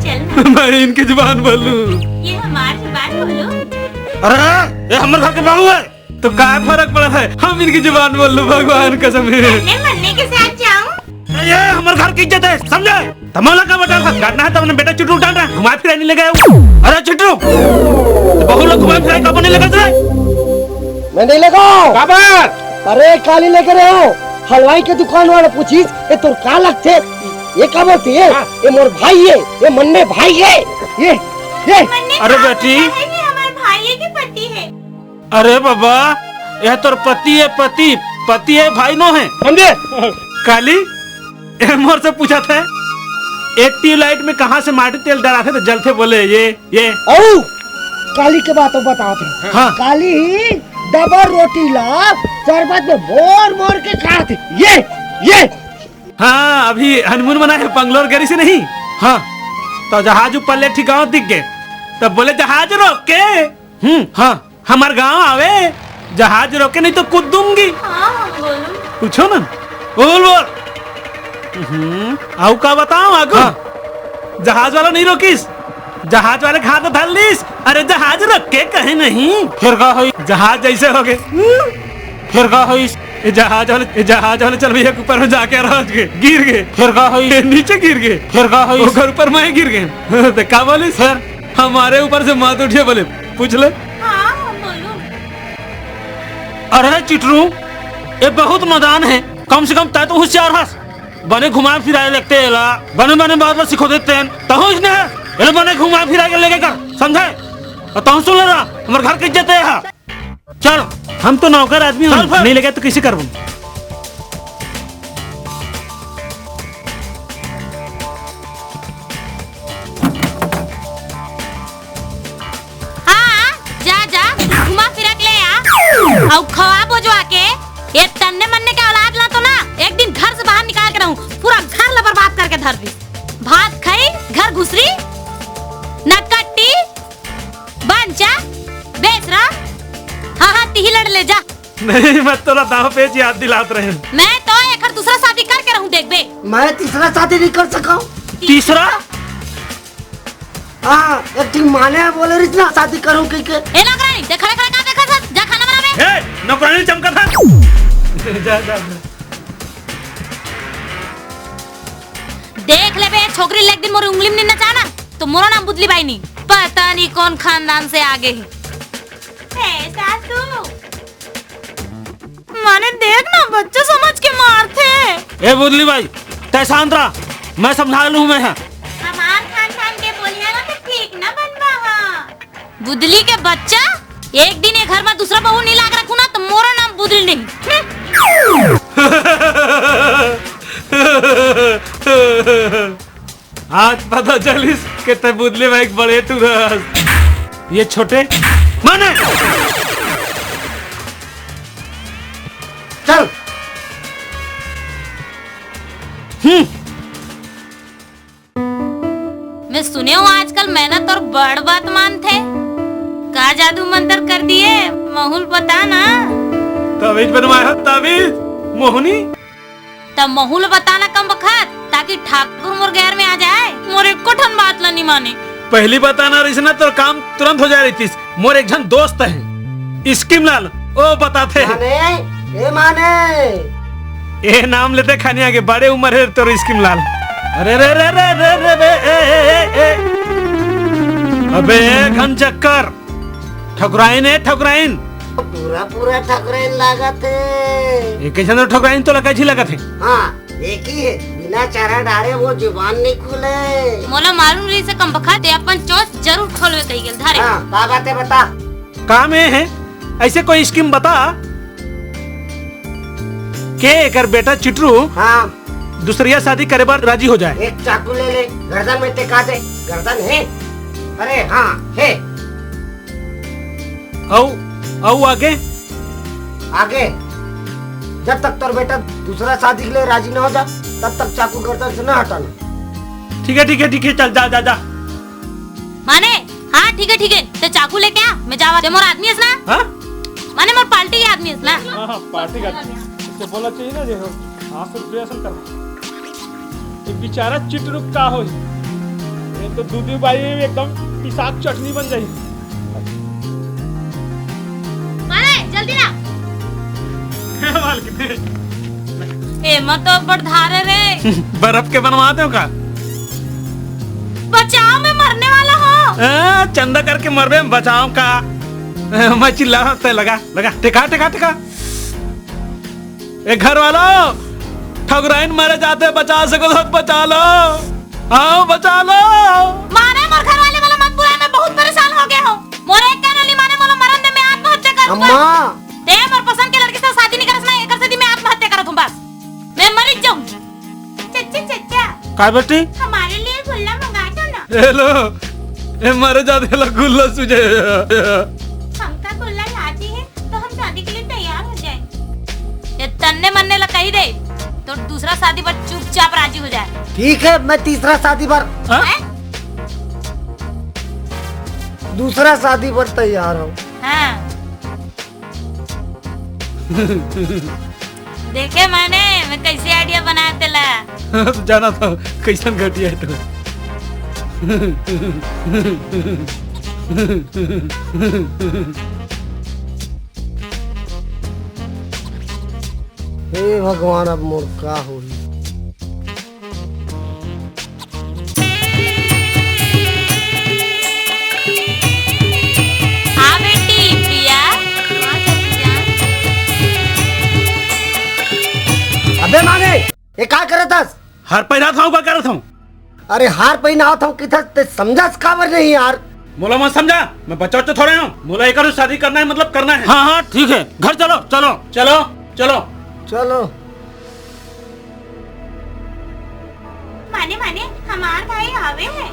चल ना। मैं इनकी जुबान बोलूं। ये हमार जुबान बोलो। अरे, ये हमर घर के बाबू है। तो का फरक पड़त है? हम इनकी जुबान बोल लूं, भगवान कसम है। मन्ने, मन्ने के साथ जाऊं? अरे, ये हमर घर की इज्जत है, समझे? तमोला का बता था, काटना है तो अपने बेटा चिटरू डाल रहा, घुमा फिरा नहीं ले गए। अरे चिटरू, तो बहू लोग घुमा फिरा कब नहीं लेकर जाए? मैं नहीं लेगा। बाबा! अरे काली लेकर आओ, हलवाई के दुकान वाला पूछिस, ये तोर का लगथे? ये का बोलथे? ये, हाँ। ये मोर भाई है, ये मन्ने भाई है, ये, ये। मन्ने अरे का बेटी। बोलता है कि हमारे भाई के पति है। अरे बाबा, यह तोर पति है, पति, पति है, भाई नो है। समझे? काली, ए मोर से पूछा था, एक ट्यूबलाइट में कहाँ से माटी तेल डराथे तो जलथे बोले, ये, ये। औ, काली के बात बतावत हूँ। हाँ। काली ही डबल रोटी ला शरबत में मोर मोर के खाथे। ये, ये। हाँ, अभी हनीमून मनाए हे, बंगलोर गे रहिसे नहीं। हाँ, तो जहाज ऊपर ले एक ठी गाँव दिख गे, तब बोले, "जहाज रोक के।" हम्म, हाँ। हमार गांव आवे, जहाज रोके नहीं तो कूद दूंगी। हाँ, हाँ, बोलो। पूछो ना। बोल, बोल। हम्म, आऊ का बताओ आगू? हाँ। जहाज वाला नहीं रोकिस, जहाज वाले के हाथ में धर लीस। अरे, जहाज रोक के कहे नहीं। फिर का होई? जहाज जैसे हो गए। फिर का होई? ये जहाज वाले, ये जहाज वाले चल भैया के ऊपर में जाके आराम के गिर गए। फिर का होई? ये नीचे गिर गए। फिर का होई? ओकर ऊपर मैं गिर गए। तो का बोलिस? फिर? हमारे ऊपर से मत उठिए बोले, पूछ ले। हाँ, हाँ, बोलो। अरे चिटरू, ये बहुत नादान है, कम से कम तै तो होशियार हस। बने घुमा फिराए लगते एला, बने बने बात बात सिखो देते हैं, तहो इसने है, एला बने घुमा फिरा के लेके कर, समझे? और तहो सुन ले रहा, हमारे घर की इज्जत है यहाँ। चल, हम तो नौकर आदमी हन, चल फिर। नहीं लेगे तो कइसे करबो? हाँ, जा, जा, घुमा फिरा के ले आ। अउ खवा बोजवा के, ये तन्ने मन्ने के औलाद ला तो ना, एक दिन घर से बाहर निकाल के रहूं, पूरा घर ला बर्बाद करके धर दी। भात खाई, घर घुसरी, ना कट्टी, बंचा, बेसरा, हाँ, हाँ, तिही लड़ ले जा। नहीं, मैं तोला दाव पेच याद दिलात रहे। मैं तो एकर दूसरा शादी करके रहूं, देखबे। मैं तीसरा शादी नहीं कर सका हूँ। तीसरा? हाँ, एक दिन माने बोले रहिस ना शादी करूं कह के। ए नौकरानी, देखा, देखा, का देखा था? जा खाना बनावे। ए, नौकरानी चमका था। जा, जा, जा। देख लेबे, छोकरी ले एक दिन मोर उंगली में नचा ना, तो मोरो नाम बुदली बाई नहीं। पता नहीं कौन खानदान से आगे है। ए, सासू। माने देख ना, बच्चा समझ के मारथे। ए बुदली बाई, तै शांत रह, मैं समझा लूँ मैं। हमार खानदान के बोलिया ना तो ठीक ना बनबा हा। बुदली के बच्चा, एक दिन ये घर में दूसरा बहू नहीं लाग रखू ना, तो मोरो नाम बुदली नहीं। आज पता चलिस के तै बुदली में एक बड़े टूरस। ये छोटे माने। चल। हम्म। मैं सुने हूँ आजकल मैना तोर बड़ बात मानथे। का जादू मंतर कर दिए? महूल बता ना। ताबीज बनवाए हो, ताबीज, मोहनी। तब महू ल बताना कम बखत, ताकि ठाकुर मोर गैर में आ जाए, मोर एको ठन बात ल नी माने। पहली बताना रहिस ना, तोर काम तुरंत हो जाए रहितिस। मोर एक झन दोस्त है, स्कीम लाल, ओ बताथे। माने, ए माने। ए नाम लेते खानी आगे, बड़े उम्र है तोर स्कीम लाल। अरे रे रे रे रे रे बे, ए, ए, ए, ए। अबे घन चक्कर। ठकुराइन है, ठकुराइन। पूरा, पूरा ठकुराइन लागत है। ये कैसे तो ठकुराइन तो लगा जी लागत है। हाँ, एक ही है, बिना चारा डारे वो जुबान नहीं खुले। मोला मालूम रहिस कम बखत, ये अपन चोंच जरूर खोलवे कही गेल। धारे। हाँ, का बात है बता। काम ये है, ऐसे कोई स्कीम बता के एकर बेटा चिटरू हाँ। दूसरिया शादी करे बर राजी हो जाए। एक चाकू ले ले, गर्दन में टेका दे। गर्दन है? अरे हाँ, है। अउ, अउ आगे? आगे, जब तक तोर बेटा दूसरा शादी के लिए राजी ना हो जा, तब तक चाकू गर्दन से ना हटाना। ठीक है, ठीक है, ठीक है, चल, जा, जा, जा। माने, हाँ, ठीक है, ठीक है, ते चाकू लेके आ, मैं जावा, ते मोर आदमी हस ना? हाँ? माने मोर पार्टी के आदमी हस ना? हाँ, हाँ, पार्टी का आदमी। इससे बोलना चाहिए ना, देखो, हाँ, फिर ऐसा करना। ये बेचारा चिटरुक का होही, ये तो दूधी बाई एकदम पिसाक चटनी बन जाही। मारे, जल्दी ला। मालकिन। ए, मत तो बड़ धारे रे। बर्फ के बनवा दो का? बचाओ, मैं मरने वाला हूँ। ए, चंदा करके मरबे, बचाओ का? ए, मैं चिल्ला रहा, तै लगा, लगा, टिका, टिका, टिका। ए, घर वालो, ठगुराइन मरे जाथे, बचा सको तो बचा लो। हाँ, बचा लो। मारे, मोर घर वाले वाला मत बुलाए, मैं बहुत परेशान हो गया हूँ। मोर एक कहना नहीं माने, मोला मरन दे, मैं आत्महत्या कर लूंगा। अम्मा। ते मोर पसंद के लड़की से शादी नहीं करस ना, एकर सेती मैं आत्महत्या करत हूँ बस। मैं मर जाऊंगी। चच्चा, चच्चा। का बेटी? हमारे लिए गुल्ला मंगा दो ना। हेलो, ए मरे जाते ला गुल्ला सुझे। हमका गुल्ला लाती है तो हम शादी के लिए तैयार हो जाए। ये तन्ने मन्ने ला कही दे, तो दूसरा शादी बर चुपचाप राजी हो जाए। ठीक है, मैं तीसरा शादी बर हाँ? हैं? दूसरा शादी बर तैयार हूँ। हाँ। देखे माने, मैं कैसे आइडिया बनाए तेला। तो जाना था कैसन घटिया है तो। हे भगवान, अब मोर का होही? हाँ बेटी, प्रिया। हाँ चाची जान। अबे माने, ये का करत हस? हार पहिरात हूँ, का करत हूँ? अरे हार पहिनावत हूँ किथस, ते समझस काबर नहीं यार? मोला मत समझा, मैं बच्चा बच्चा थोड़े हूँ। मोला एकर शादी करना है, मतलब करना है। हाँ, हाँ, ठीक है, घर चलो, चलो। चलो, चलो। चलो। माने, माने, हमार भाई आवे है।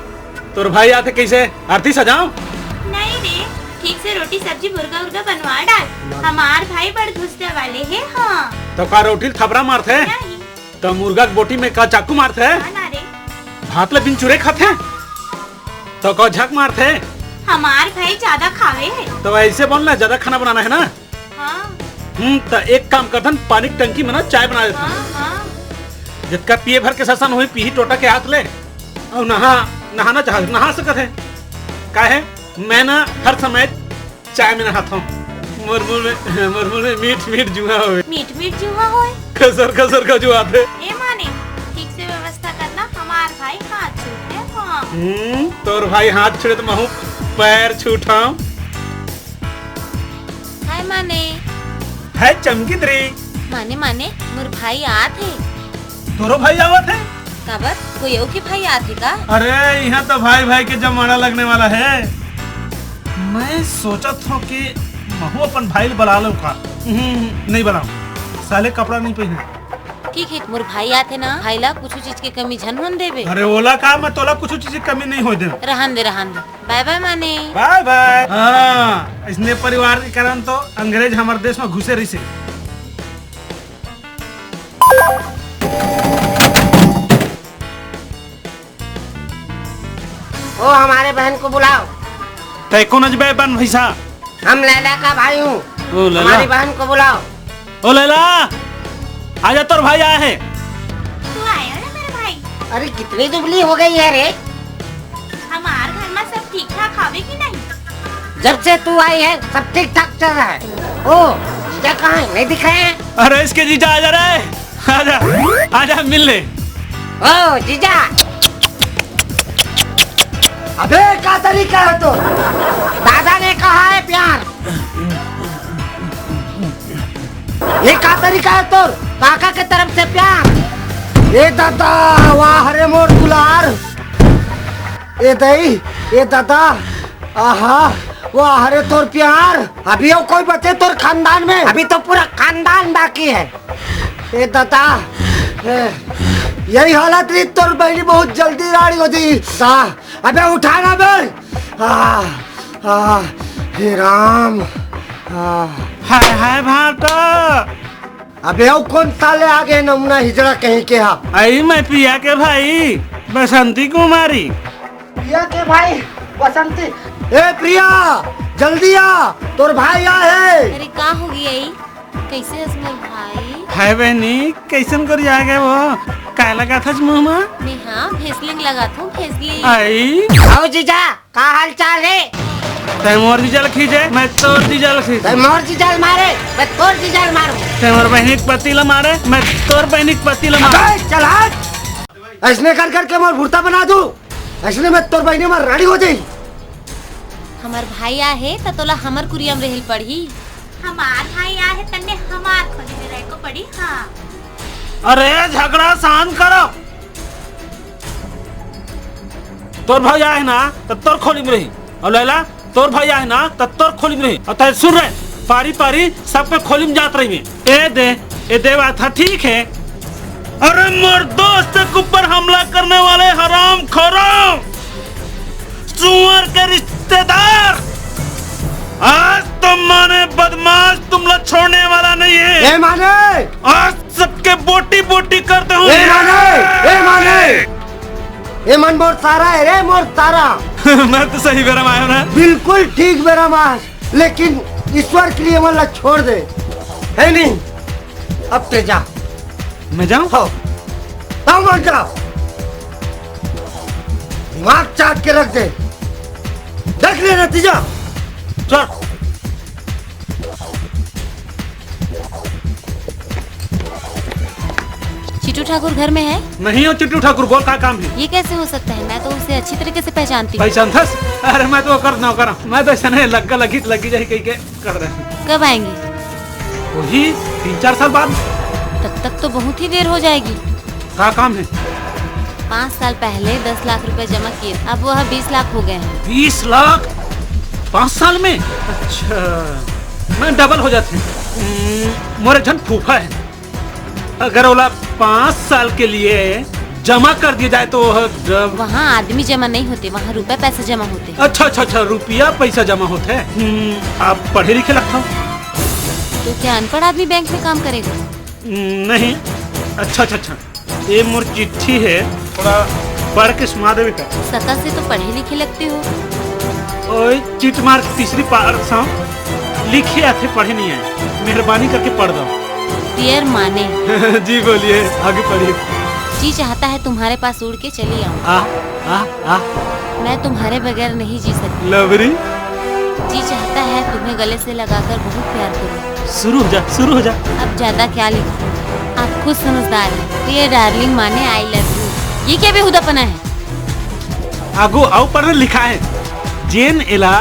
तोर भाई आथे कैसे? आरती सजाओ। नहीं रे, ठीक से रोटी सब्जी मुर्गा उर्गा बनवा डाल। हमार भाई बड़ गुस्से वाले है। हाँ। तो का रोटी ल थपरा मारथे? नहीं। तो मुर्गा के बोटी में का चाकू मारथे? हाँ ना रे। भात ले बिन चुरे खाथे? तो का झक मारथे? हमार भाई ज्यादा खावे है। तो ऐसे बोल ना, ज्यादा खाना बनाना है ना? हाँ। हम्म, त एक काम करथन, पानी के टंकी में ना चाय बना देथन। हाँ, हाँ। जितका पिए भर के ससन होही, पीही टोटा के हाथ ले। अउ नहा, नहाना चाह, नहा सकत है। काहे? मैं ना हर समय चाय में नहात हूँ। मोर मुँह में, मोर मुँह में मीठ मीठ जुआ होवे। मीठ मीठ जुआ होए। खसर खसर का जुआ थे। ए माने, ठीक से व्यवस्था करना, हमार भाई हाथ छूटे। हाँ। हम्म, तोर भाई हाथ छुड़े तो महू पैर छूटाऊं। हाय माने। हाय चमकी दरी। माने, माने, मोर भाई आत हे। तोरो भाई आवत हे? काबर? कोई अउ के भाई आत हे का? अरे, यहाँ तो भाई भाई के जमाना लगने वाला है। मैं सोचत हूँ कि महू अपन भाई ल बला लूँ का? हम्म, नहीं बलाऊँ। साले कपड़ा नहीं पहने। ठीक है, मोर भाई आत हे ना, भाई ला कुछ चीज के कमी झन होन देबे। अरे ओला का, मैं तोला कुछ चीज के कमी नहीं होय देव। रहन दे, रहन दे। बाय बाय माने। बाय बाय। हाँ, इसने परिवार के कारण तो अंग्रेज हमारे देश में घुसे रहिसे। ओ, हमारे बहन को बुलाओ। तै कोन अजबे बन भैसा? हम लैला का भाई हूँ। ओ, लैला। हमारी बहन को बुलाओ। ओ लैला, आजा, तोर भाई आए हे। तू आयो ना मेरे भाई। अरे कितनी दुबली हो गई है रे। हमार घर में सब ठीक ठाक हवे कि नहीं? जब से तू आई है सब ठीक ठाक चल रहा है। ओ, जीजा कहाँ है? नहीं दिख रहे हैं। अरे इसके जीजा आजा रे, आजा, आजा मिल ले। ओ जीजा, अबे का तरीका है तो? दादा ने कहा है प्यार। ये का तरीका है तोर? काका के तरफ से प्यार। ए दादा, वाह रे मोर दुलार। ए दई, ए दादा, आहा, वाह रे तोर प्यार। अभी अउ कोई बचे तोर खानदान में? अभी तो पूरा खानदान बाकी है। ए दादा, ए, यही हालत रही तोर बहनी बहुत जल्दी राड़ी हो जाई। दा, अबे उठा ना बे। आ, आ, हे राम। आ। हाय, हाय, भाटा। अबे, अउ कोन साले आगे नमूना हिजड़ा कहीं के हा? आई मैं प्रिया के भाई, बसंती कुमारी। प्रिया के भाई, बसंती। ए प्रिया, जल्दी आ, तोर भाई आ है। अरे, का हो गई आई? कैसे हस मोर भाई? हाय बहनी, कइसन गोरिया गे वो? काय लगाथस मुंह मा? नेहा, भेसलिंग लगाथंव, भेसलिंग। आई। आओ जीजा, का हाल चाल हे? तैं मोर जीजा ल खींचे, मैं तोर जीजा ल खींचे। तैं मोर जीजा ल मारे, मैं तोर जीजा ल मारूं। तैं मोर बहिनी के पति ल मारे, मैं तोर बहिनी के पति ल मारूं। अबे, चल हट। अइसने कर करके मोर भुरता बना दूं। अइसने में तोर बहिनी हमर रानी हो जाई। हमर भाई आहे त तोला हमर कुरिया म रेहे ल पड़ही। हमार भाई आहे तन्ने हमार खोली में रहे को पड़ी। हाँ। अरे झगड़ा शांत करो। तोर भाई आहे ना त तोर खोली में रही, अउ लैला तोर भाई आहे ना त तोर खोली में रही। अउ तैं सुन रे, पारी पारी सबके खोली में जात रहिबे। ए दे, ए दे बात ह ठीक हे। अरे मोर दोस्त के ऊपर हमला करने वाले हरामखोरों, सुअर के रिश्तेदार, आज तो माने बदमाश तुम लोग छोड़ने वाला नहीं है। ए माने! आज सबके बोटी बोटी करते हूँ। ए माने! ए माने! ए मन मोर सारा हे रे, मोर सारा। मैं तो सही बेरा में आया हूँ ना। बिल्कुल ठीक बेरा में आस, लेकिन ईश्वर के लिए मन ला छोड़ दे, हे नहीं? अब तैं जा। मैं जाऊं? हो। तब मत जा। दिमाग चाट के रख दे। देख ले नतीजा। चल। चिट्टू ठाकुर घर में है? नहीं हो चिट्टू ठाकुर, बोल का काम है? ये कैसे हो सकता है? मैं तो उसे अच्छी तरीके से पहचानती हूँ। पहचानथस? अरे मैं तो ओकर नौकर हूँ। मैं तो ऐसा नहीं लग्गा लगी, लगी जाही कही के कर रहे हैं। कब आएंगे? वही तीन चार साल बाद। तब तक तो बहुत ही देर हो जाएगी। का काम है? पाँच साल पहले दस लाख रुपए जमा किए, अब वह बीस लाख हो गए हैं। बीस लाख? पाँच साल में? अच्छा, मैं डबल हो जाते हैं। हम्म, मोर एक झन फूफा है, अगर ओला पाँच साल के लिए जमा कर दिया जाए तो वह डब- वहाँ आदमी जमा नहीं होते, वहाँ रुपए पैसे जमा होते। अच्छा, अच्छा, अच्छा, रुपया पैसा जमा होते। हम्म, आप पढ़े लिखे लगता हो? तो क्या अनपढ़ आदमी बैंक में काम करेगा? हम्म, नहीं। अच्छा, अच्छा, अच्छा। ये मोर चिट्ठी है, थोड़ा पढ़ के सुना देवे का? शकल से तो पढ़े लिखे लगते हो। ओए, चिट मार के तीसरी पार सा लिखे आथे, पढ़े नहीं आए। मेहरबानी करके पढ़ दो। डियर माने। जी बोलिए, आगे पढ़िए। जी चाहता है तुम्हारे पास उड़ के चली आऊं। आ, आ, आ। मैं तुम्हारे बगैर नहीं जी सकती। लवरी। जी चाहता है तुम्हें गले से लगाकर बहुत प्यार करूं। शुरू हो जा, शुरू हो जा। अब ज्यादा क्या लिखूं, आप खुद समझदार हैं। डियर डार्लिंग माने I love you। ये क्या बेहुदापना है? आगू अउ पढ़ लिखा है, जेन एला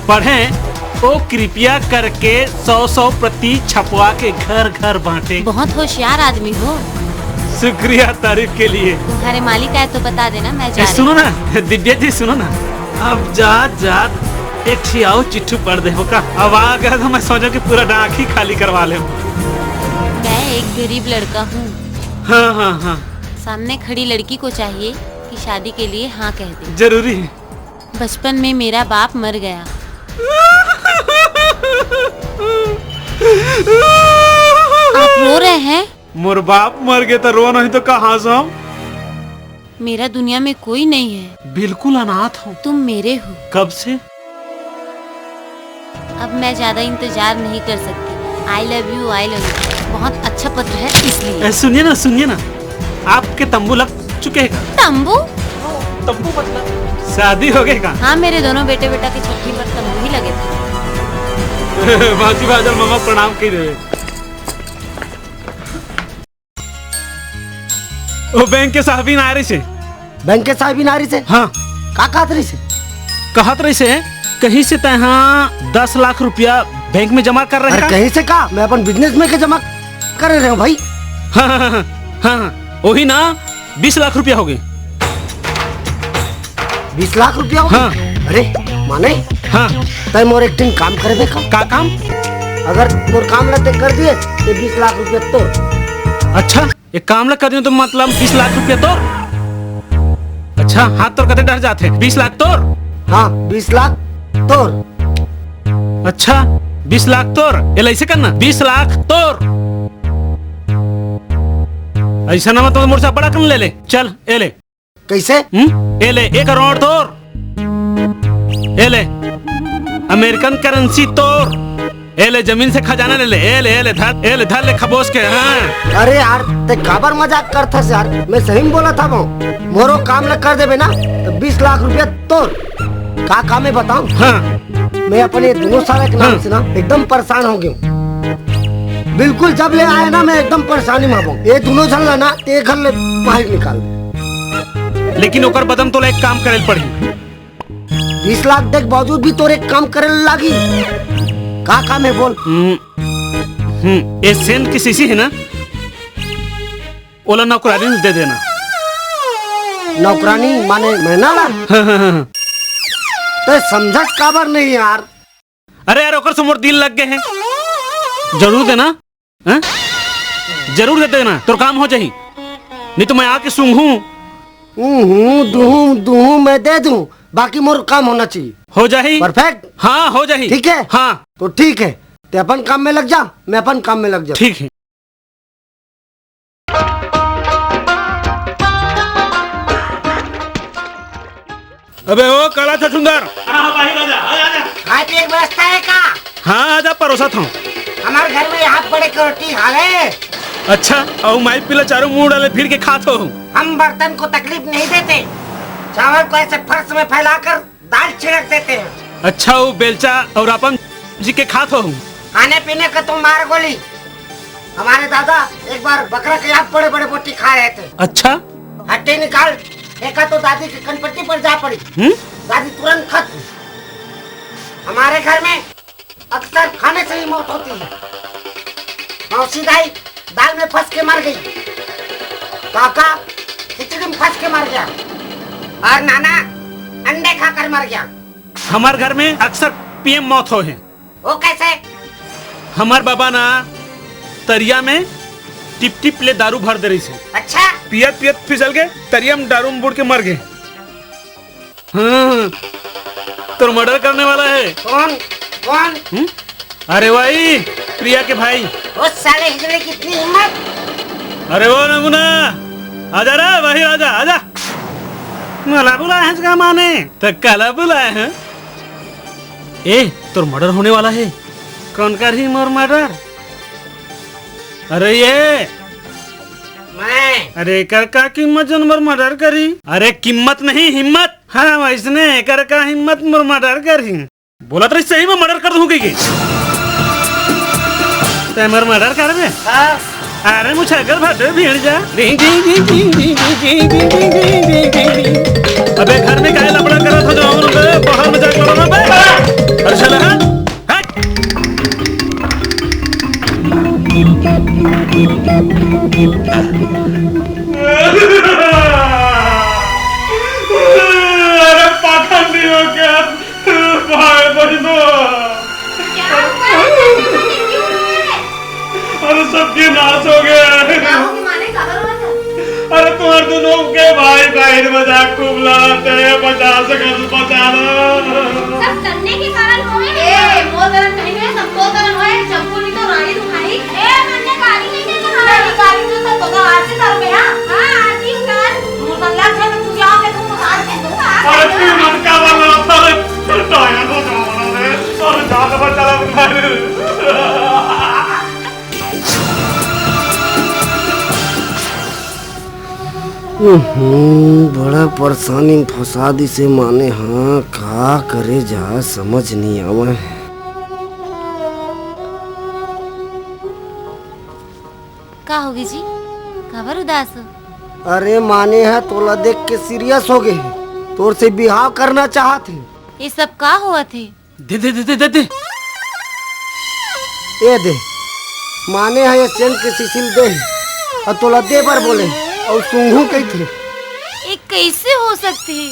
पढ़ें, ओ कृपया करके सौ सौ प्रति छपवा के घर घर बांटे। बहुत होशियार आदमी हो। शुक्रिया तारीफ के लिए। तुम्हारे मालिक आए तो बता देना, मैं जा ए, रही सुनो हूँ। ना, दिव्या जी सुनो ना, अब जात जात एक ठी अउ चिट्ठी पढ़ दे हो का? अब आ गया तो मैं सोचा कि पूरा डाक ही खाली करवा ले। मैं एक गरीब लड़का हूँ। हाँ, हाँ, हाँ। सामने खड़ी लड़की को चाहिए कि शादी के लिए हाँ कह दे। जरूरी है। बचपन में मेरा बाप मर गया। आप रो रहे हैं? मोर बाप मर गए तो रो नहीं तो कहाँ से हम? मेरा दुनिया में कोई नहीं है। बिल्कुल अनाथ हूँ। तुम मेरे हो। कब से? अब मैं ज्यादा इंतजार नहीं कर सकती। I love you, I love you। बहुत अच्छा पत्र है इसलिए। ए, सुनिए ना, सुनिए ना, आपके तंबू लग चुके हैं का? तंबू? तंबू मतलब? शादी हो गई का? हाँ, मेरे दोनों बेटे बेटा के छट्ठी पर तंबू ही लगे थे। बाजी बाजल मामा प्रणाम कह रहे। ओ बैंक के साहबीन आ रही से। बैंक के साहबीन आ रही से? हाँ। का कहत रही से? कहत रही से, कहीं से तैं हाँ दस लाख रुपया बैंक में जमा कर रहे अरे का? कहीं से का? मैं अपन बिजनेस में के जमा करे रहे हूँ भाई। हाँ, हाँ, हाँ, हाँ, हाँ, वही ना, बीस लाख रुपया हो गए। बीस लाख रुपया हो गए? हाँ। अरे, माने? हाँ। तैं मोर एक दिन काम करबे का? का काम? अगर मोर काम ला तैं कर दिए, तो बीस लाख रुपया तोर। अच्छा, एक काम ला कर दियो तो मतलब बीस लाख रुपया तोर? अच्छा, हाथ तोर कते डर जाते? बीस लाख तोर? हाँ, बीस लाख तोर। अच्छा, बीस लाख तोर, एला ऐसे करना, बीस लाख तोर। ऐसा ना मतलब मोर से बड़ा कन ले ले, चल, ए ले। कैसे? हम्म? ए ले, एक करोड़ तोर। ए ले, अमेरिकन करेंसी तोर। ए ले, जमीन से खजाना ले ले, ए ले, ए ले, धर, ए ले, धर ले खबोस के, हाँ। अरे यार, ते काबर मजाक करथस यार? मैं सही में बोलत हवं। मोरो काम ल कर देबे ना, तो बीस लाख रुपया तोर। का काम हे बताओ? हाँ। मैं अपन ये दोनों साला के नाम हाँ। से ना एकदम परेशान हो गया हूँ। बिल्कुल जब ले आए ना, मैं एकदम परेशानी में हवं। ये दोनों झन ला ना, ते घर ले बाहर निकाल दे। लेकिन ओकर बदन तोला एक काम करे ल पड़ही। बीस लाख देख बावजूद भी तोर एक काम करे ल लागी। का काम हे बोल? हम्म, हम्म, ये सेंध के शीशी हे ना, ओला नौकरानी ल दे देना। नौकरानी माने मैना ला? हाँ, हाँ, हाँ, हाँ। ते समझस काबर नहीं यार? अरे यार, ओकर से मोर दिल लग गए हे। जरूर देना, हैं? जरूर दे देना, तोर काम हो जाही। नहीं तो मैं आके सूंघूं। हूं, हूं, दूं, दूं, मैं दे दूं, बाकी मोर काम होना चाहिए। हो जाही? Perfect? हाँ, हो जाही। ठीक है? हाँ। तो ठीक है, ते अपन काम में लग जा, मैं अपन काम में लग जा। ठीक है। अबे ओ काला छछुंदर। हाँ भाई राजा, आ जा, आ जा। खाए पिए के व्यवस्था हे का? हाँ, आजा, परोसत हूँ। हमारे घर में यहाँ बड़े के रोटी खा ले। अच्छा, अउ माई पीला चारों मुंह डाले भीड़ के खात हो। हम बर्तन को तकलीफ नहीं देते, चावल को ऐसे फर्श में फैलाकर दाल छिड़क देते हैं। अच्छा, वो बेलचा और अपन जी के खात हो। खाने पीने का तो मार गोली। हमारे दादा एक बार बकरा के यहाँ बड़े बड़े बोटी खा रहे थे। अच्छा। हड्डी निकाल फेंका तो दादी की कनपट्टी पर जा पड़ी। हम्म? दादी तुरंत खत्म। हमारे घर में अक्सर खाने से ही मौत होती है। मौसी दाई दाल में फंस के मर गई, काका खिचड़ी में फंस के मर गया, और नाना अंडे खाकर मर गया। हमार घर में अक्सर पीएम मौत हो है। वो कैसे? हमार बाबा ना तरिया में टिप टिप ले दारू भर दे रही से। अच्छा। पियत पियत फिसल के तरिया में दारू में बुड़ के मर गए। हाँ, तोर मर्डर करने वाला है। कौन? कौन? हम्म? अरे वही प्रिया के भाई। उस साले हिजड़े की इतनी हिम्मत? अरे वो नमूना, आजा रे, वही आजा, आजा। मला बुलाए हैं का माने? तो काला बुलाए हैं। ए, तोर मर्डर होने वाला है। कौन करही मोर मर्डर? अरे ये मैं। अरे एकर का कीमत जोन मोर मर्डर करी? अरे कीमत नहीं, हिम्मत। हाँ, वैसने एकर का हिम्मत मोर मर्डर करही। बोलत रही सही में मर्डर कर दूं कहिके। ते मोर मर्डर करबे? हाँ। अरे मुझे अगर भर दे भीड़ जा। अबे घर में काहे लफड़ा करत हो जो हम लोग बाहर में जाके लड़ो ना बे। अरे चल हट। हट। अरे पाखंडी हो गया। भाई बहनों। क्या हुआ है? क्यों रो रहे? अरे सबके नाश हो गया। क्या हो गया माने? काबर रो रहे? अरे तुम्हारे दोनों के भाई बाहर मजाक खूब लड़ाते हैं, बचा सके तो बचा लो। सब तन्ने के कारण हो रहे हैं। ए, मोर तरफ नहीं है, सब तो तरफ है, चप्पू नहीं तो रानी तुम्हारी। ए, मैंने गाली नहीं दी तुम्हारी। गाली तो सब तो आज से कर गया। हाँ, आज ही उतार। मोर लग जाए तो तू जाओगे, तुमको साथ में दूंगा। अरे तू मन का वाला था रे, तो आया तो जाओ रे, और जान बचा ला तुम्हारे। हम्म, बड़ा परेशानी में फंसा दिसे माने हा, का करे जा समझ नहीं आवे। का होगे जी? काबर उदास हो? अरे माने हा तोला देख के सीरियस हो गए, तोर से बिहाव करना चाहत हे। ये सब का होवत हे? दे, दे, दे, दे, दे, दे। ए दे, माने हा ये सेंट के सीसी ल दे, अउ तोला दे बर बोले, अउ सूंघू कहिथे। ये कैसे हो सकते है?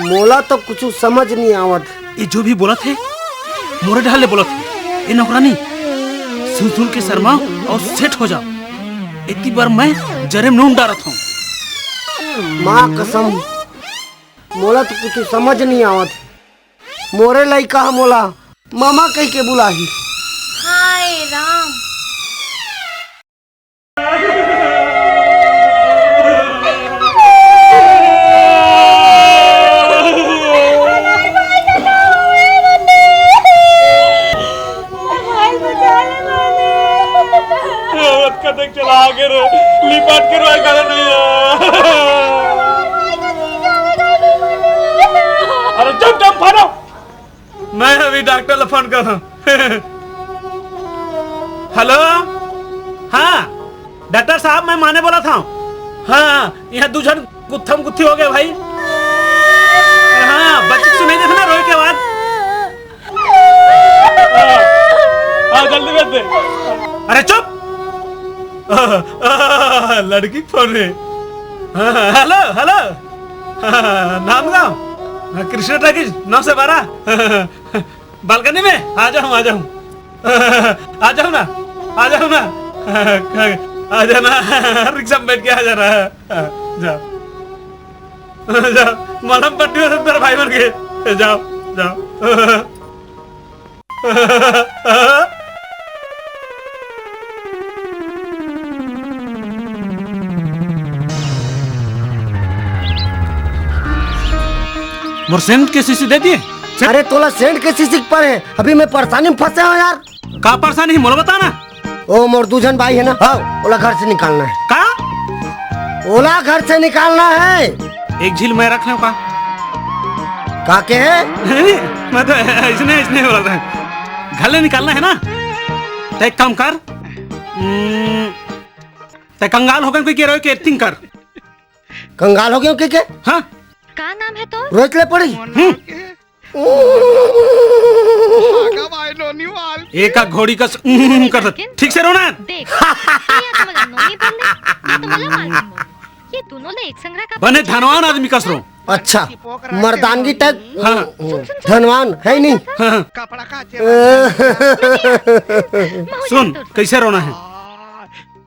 मोला तो कुछ समझ नहीं आवत। ये जो भी बोलत हे, मोरे ढाल ले बोलत हे। ए नौकरानी, सुन सुन के शर्मा अउ सेठ हो जा। इतनी बार मैं जरे में नून डारत हूँ। माँ कसम, मोला तो कुछ समझ नहीं आवत। मोरे लइका ह मोला मामा कहिके बुलाही। हाय राम। लिपट के रोए का नहीं है। अरे चुप, चुप, फाड़ो। मैं अभी डॉक्टर ला फोन करता हूँ। हेलो, हाँ, डॉक्टर साहब, मैं माने बोलत हूँ। हाँ, यहाँ दू झन गुत्थम गुत्थी हो गए भाई। हाँ, बच्चे सुनाई देथे ना रोए के आवाज। हाँ, हाँ, जल्दी भेज दे। अरे चुप। लड़की के फोन है। हाँ, हेलो, हेलो। हाँ, नाम गाँव। हाँ, कृष्णा टॉकीज, नौ से बारह। बालकनी में आ जाऊँ, आ जाऊँ। आ जाऊँ ना, आ जाऊँ ना। आ जाना, रिक्शा में बैठ के आ जाना। जाओ, जाओ, मलम पट्टी हो तेरे भाई बन के। जाओ, जाओ। मोर सेंट के शीशी दे दिए। अरे तोला सेंट के शीशी के परे हे, अभी मैं परेशानी में फंसे हूँ यार। का परेशानी हे, मोला बता ना। ओ मोर दू झन भाई हे ना, हाँ, ओला घर से निकालना हे। का? ओला घर से निकालना हे। एक झील मैं रख लेंव का? का के हे? नहीं, नहीं, मैं तो ऐसने, ऐसने बोला था। घर ले निकालना हे ना, तो एक काम कर, हम्म, ते कंगाल हो गए कोई के रहो के एक्टिंग कर। कंगाल हो गए के, के? हाँ। का नाम हे तोर? रोहित ले पड़ी। हम्म। एका घोड़ी कस कर दे। ठीक से रो ना। देख, ये तो मोला नोनी बोल ले, ये तो मोला मालूम हो। ये दोनों ले एक संग रहा का बने धनवान आदमी कस रो। अच्छा, मर्दानगी टाइप। हाँ। धनवान हे नहीं। हाँ। सुन, कैसे रोना हे?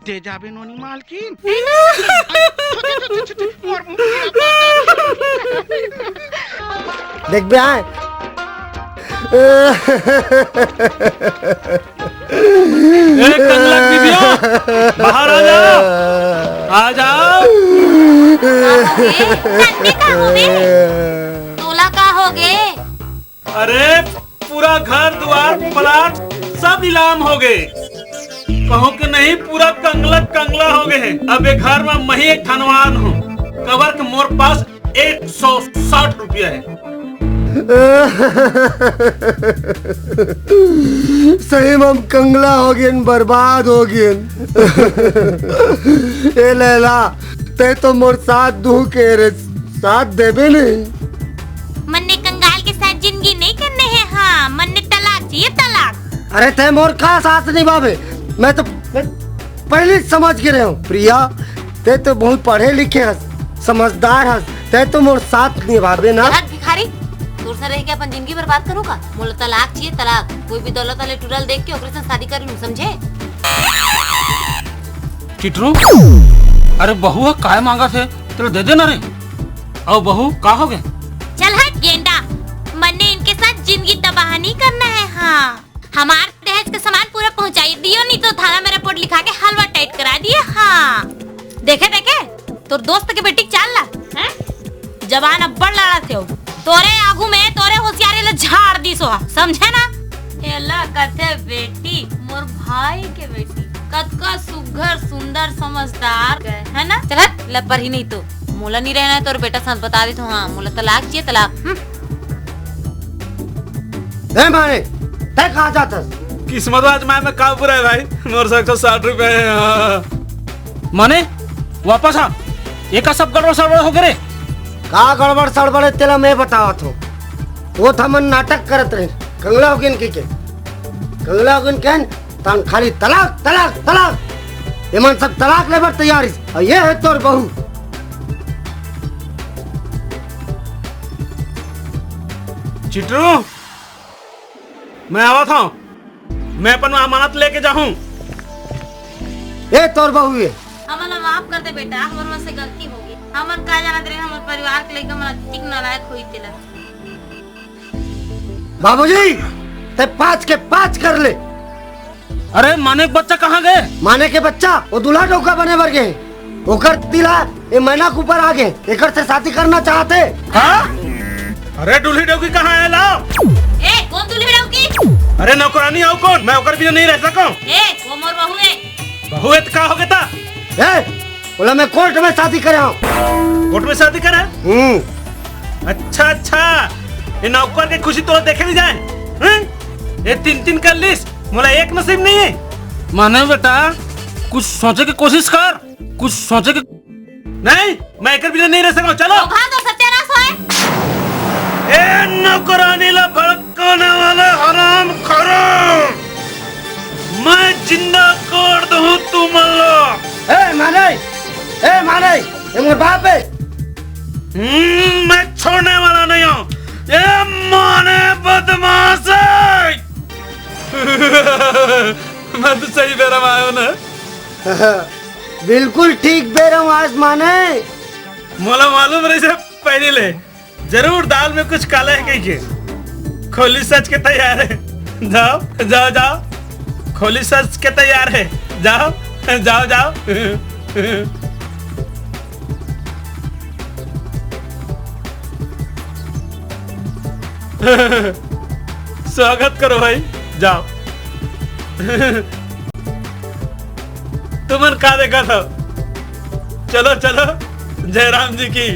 दे जाबे नोनी मालकिन। देख बे आए। ए, कंगलक दीदिया, बाहर आ जाओ, आ जाओ। का होगे? नन्हे का होगे? तोला का होगे? अरे, पूरा घर दुआर प्लाट सब नीलाम हो गए। कहूँ के नहीं, पूरा कंगला कंगला हो गए हे। अब ये घर में मही एक धनवान हूँ। कबर के मोर पास एक सौ साठ रुपया हे। सही में हम कंगला हो गए, बर्बाद हो गए। ए लैला, ते तो मोर साथ दुहू के रे, साथ देबे नहीं। मन्ने कंगाल के साथ जिंदगी नहीं करने हे। हाँ, मन्ने तलाक चाहिए, तलाक। अरे ते मोर का साथ निभावे? मैं तो, मैं पहले ही समझ के रहे हूँ प्रिया, ते तो बहुत पढ़े लिखे हस, समझदार हस, ते तो मोर साथ निभावे ना। हट भिखारी, तोर से रह के अपन जिंदगी बर्बाद करूँ का? मोला तलाक चाहिए, तलाक। कोई भी दौलत वाले टुरा ल देख के ओकरे से शादी कर लूँ, समझे? चिटरू, अरे बहू ह काय मांगत हे, तेला दे दे ना रे। अउ बहू, का हो गए? चल हट गेंडा, मन्ने इनके साथ जिंदगी तबाह नहीं करना हे। हाँ, हमार दहेज के सामान पूरा पहुंचाई दियो, नहीं तो थाना में रिपोर्ट लिखा के हलवा टाइट करा दिए। हाँ, देखे देखे, तोर दोस्त के बेटी के चाल ला, हैं? जबान अब्बड़ लड़ाथे हो। तोरे आगू में तोरे होशियारी ला झाड़ दिस हो, समझे ना? एला कथे बेटी, मोर भाई के बेटी। कतका सुघर, सुंदर, समझदार हे ना? चल हट, लपर ही नहीं तो। मोला नहीं रहना हे तोर बेटा साथ, बता देत हूँ। हाँ, मोला तलाक चाहिए, तलाक। हम्म। ए माने, तै कहाँ जात हस? किस्मत आज माय में का बुरा हे भाई, मोर से एक सौ साठ रुपया हे। हाँ। माने, वापस आ। एका सब गड़बड़ सड़बड़ हो गे रे। का गड़बड़ सड़बड़ हे, तेला मैं बतावत हूँ। वो था मन नाटक करत रहे, कंगला हो गेन के, के। कंगला हो गेन केन, तान खाली तलाक, तलाक, तलाक। एमन सब तलाक लेबर तैयार हे। अउ ये हे तोर बहू। चिटरू, मैं आवत हूँ। मैं अपन अमानत लेके जाहूँ। ए तोर बहू हे। हमन ला माफ कर दे बेटा, हमर मन से गलती हो गे। हमन का जानत रहे हमर परिवार के लइका मन अतिक नालायक होई तेला। बाबूजी, ते पाँच के पाँच कर ले। अरे, माने के बच्चा कहाँ गे? माने के बच्चा, वो दूल्हा डौका बने बर गे। ओकर दिल ह ए मैना के ऊपर आ गे, एकर से शादी करना चाहत हे। का? अरे, दूल्ही डौकी कहाँ हे, लाव। ए, कौन दूल्ही डौकी? अरे, नौकरानी अउ कौन? मैं ओकर बिना नहीं रह सकूँ। ए, वो मोर बहू हे। बहू हे त का हो गे ता? ए, बोला, मैं कोर्ट में शादी करे हंव। कोर्ट में शादी करे? हम्म। अच्छा, अच्छा, ये नौकर के खुशी तोला देखे नइ जाए, हैं? ये तीन तीन कर लिस, मोला एक नसीब नइ हे। माने बेटा, कुछ सोचे के कोशिश कर, कुछ सोचे के। नहीं, मैं एकर बिना नइ रह सकंव। चलो। तो भाग दो, सत्यानाश होए। ए नौकरानी ला भड़काने वाले हरामखोरों, मैं जिंदा कर दूं तुमन ला। ए माने, ए माने, ये मोर बाप हे। हम्म, मैं छोड़ने वाला नहीं हूँ। ये माने बदमाश हे। मैं तो सही बेरा में आयो ना। बिल्कुल ठीक बेरा में आस माने। मोला मालूम रहिस हे पहली ले, जरूर दाल में कुछ काला हे कहिके। खोली सज के तैयार हे, जाओ, जाओ, जाओ। खोली सज के तैयार हे, जाओ, जाओ, जाओ। स्वागत करो भाई, जाओ। तुमन का देखत हो? चलो, चलो, जयराम जी की।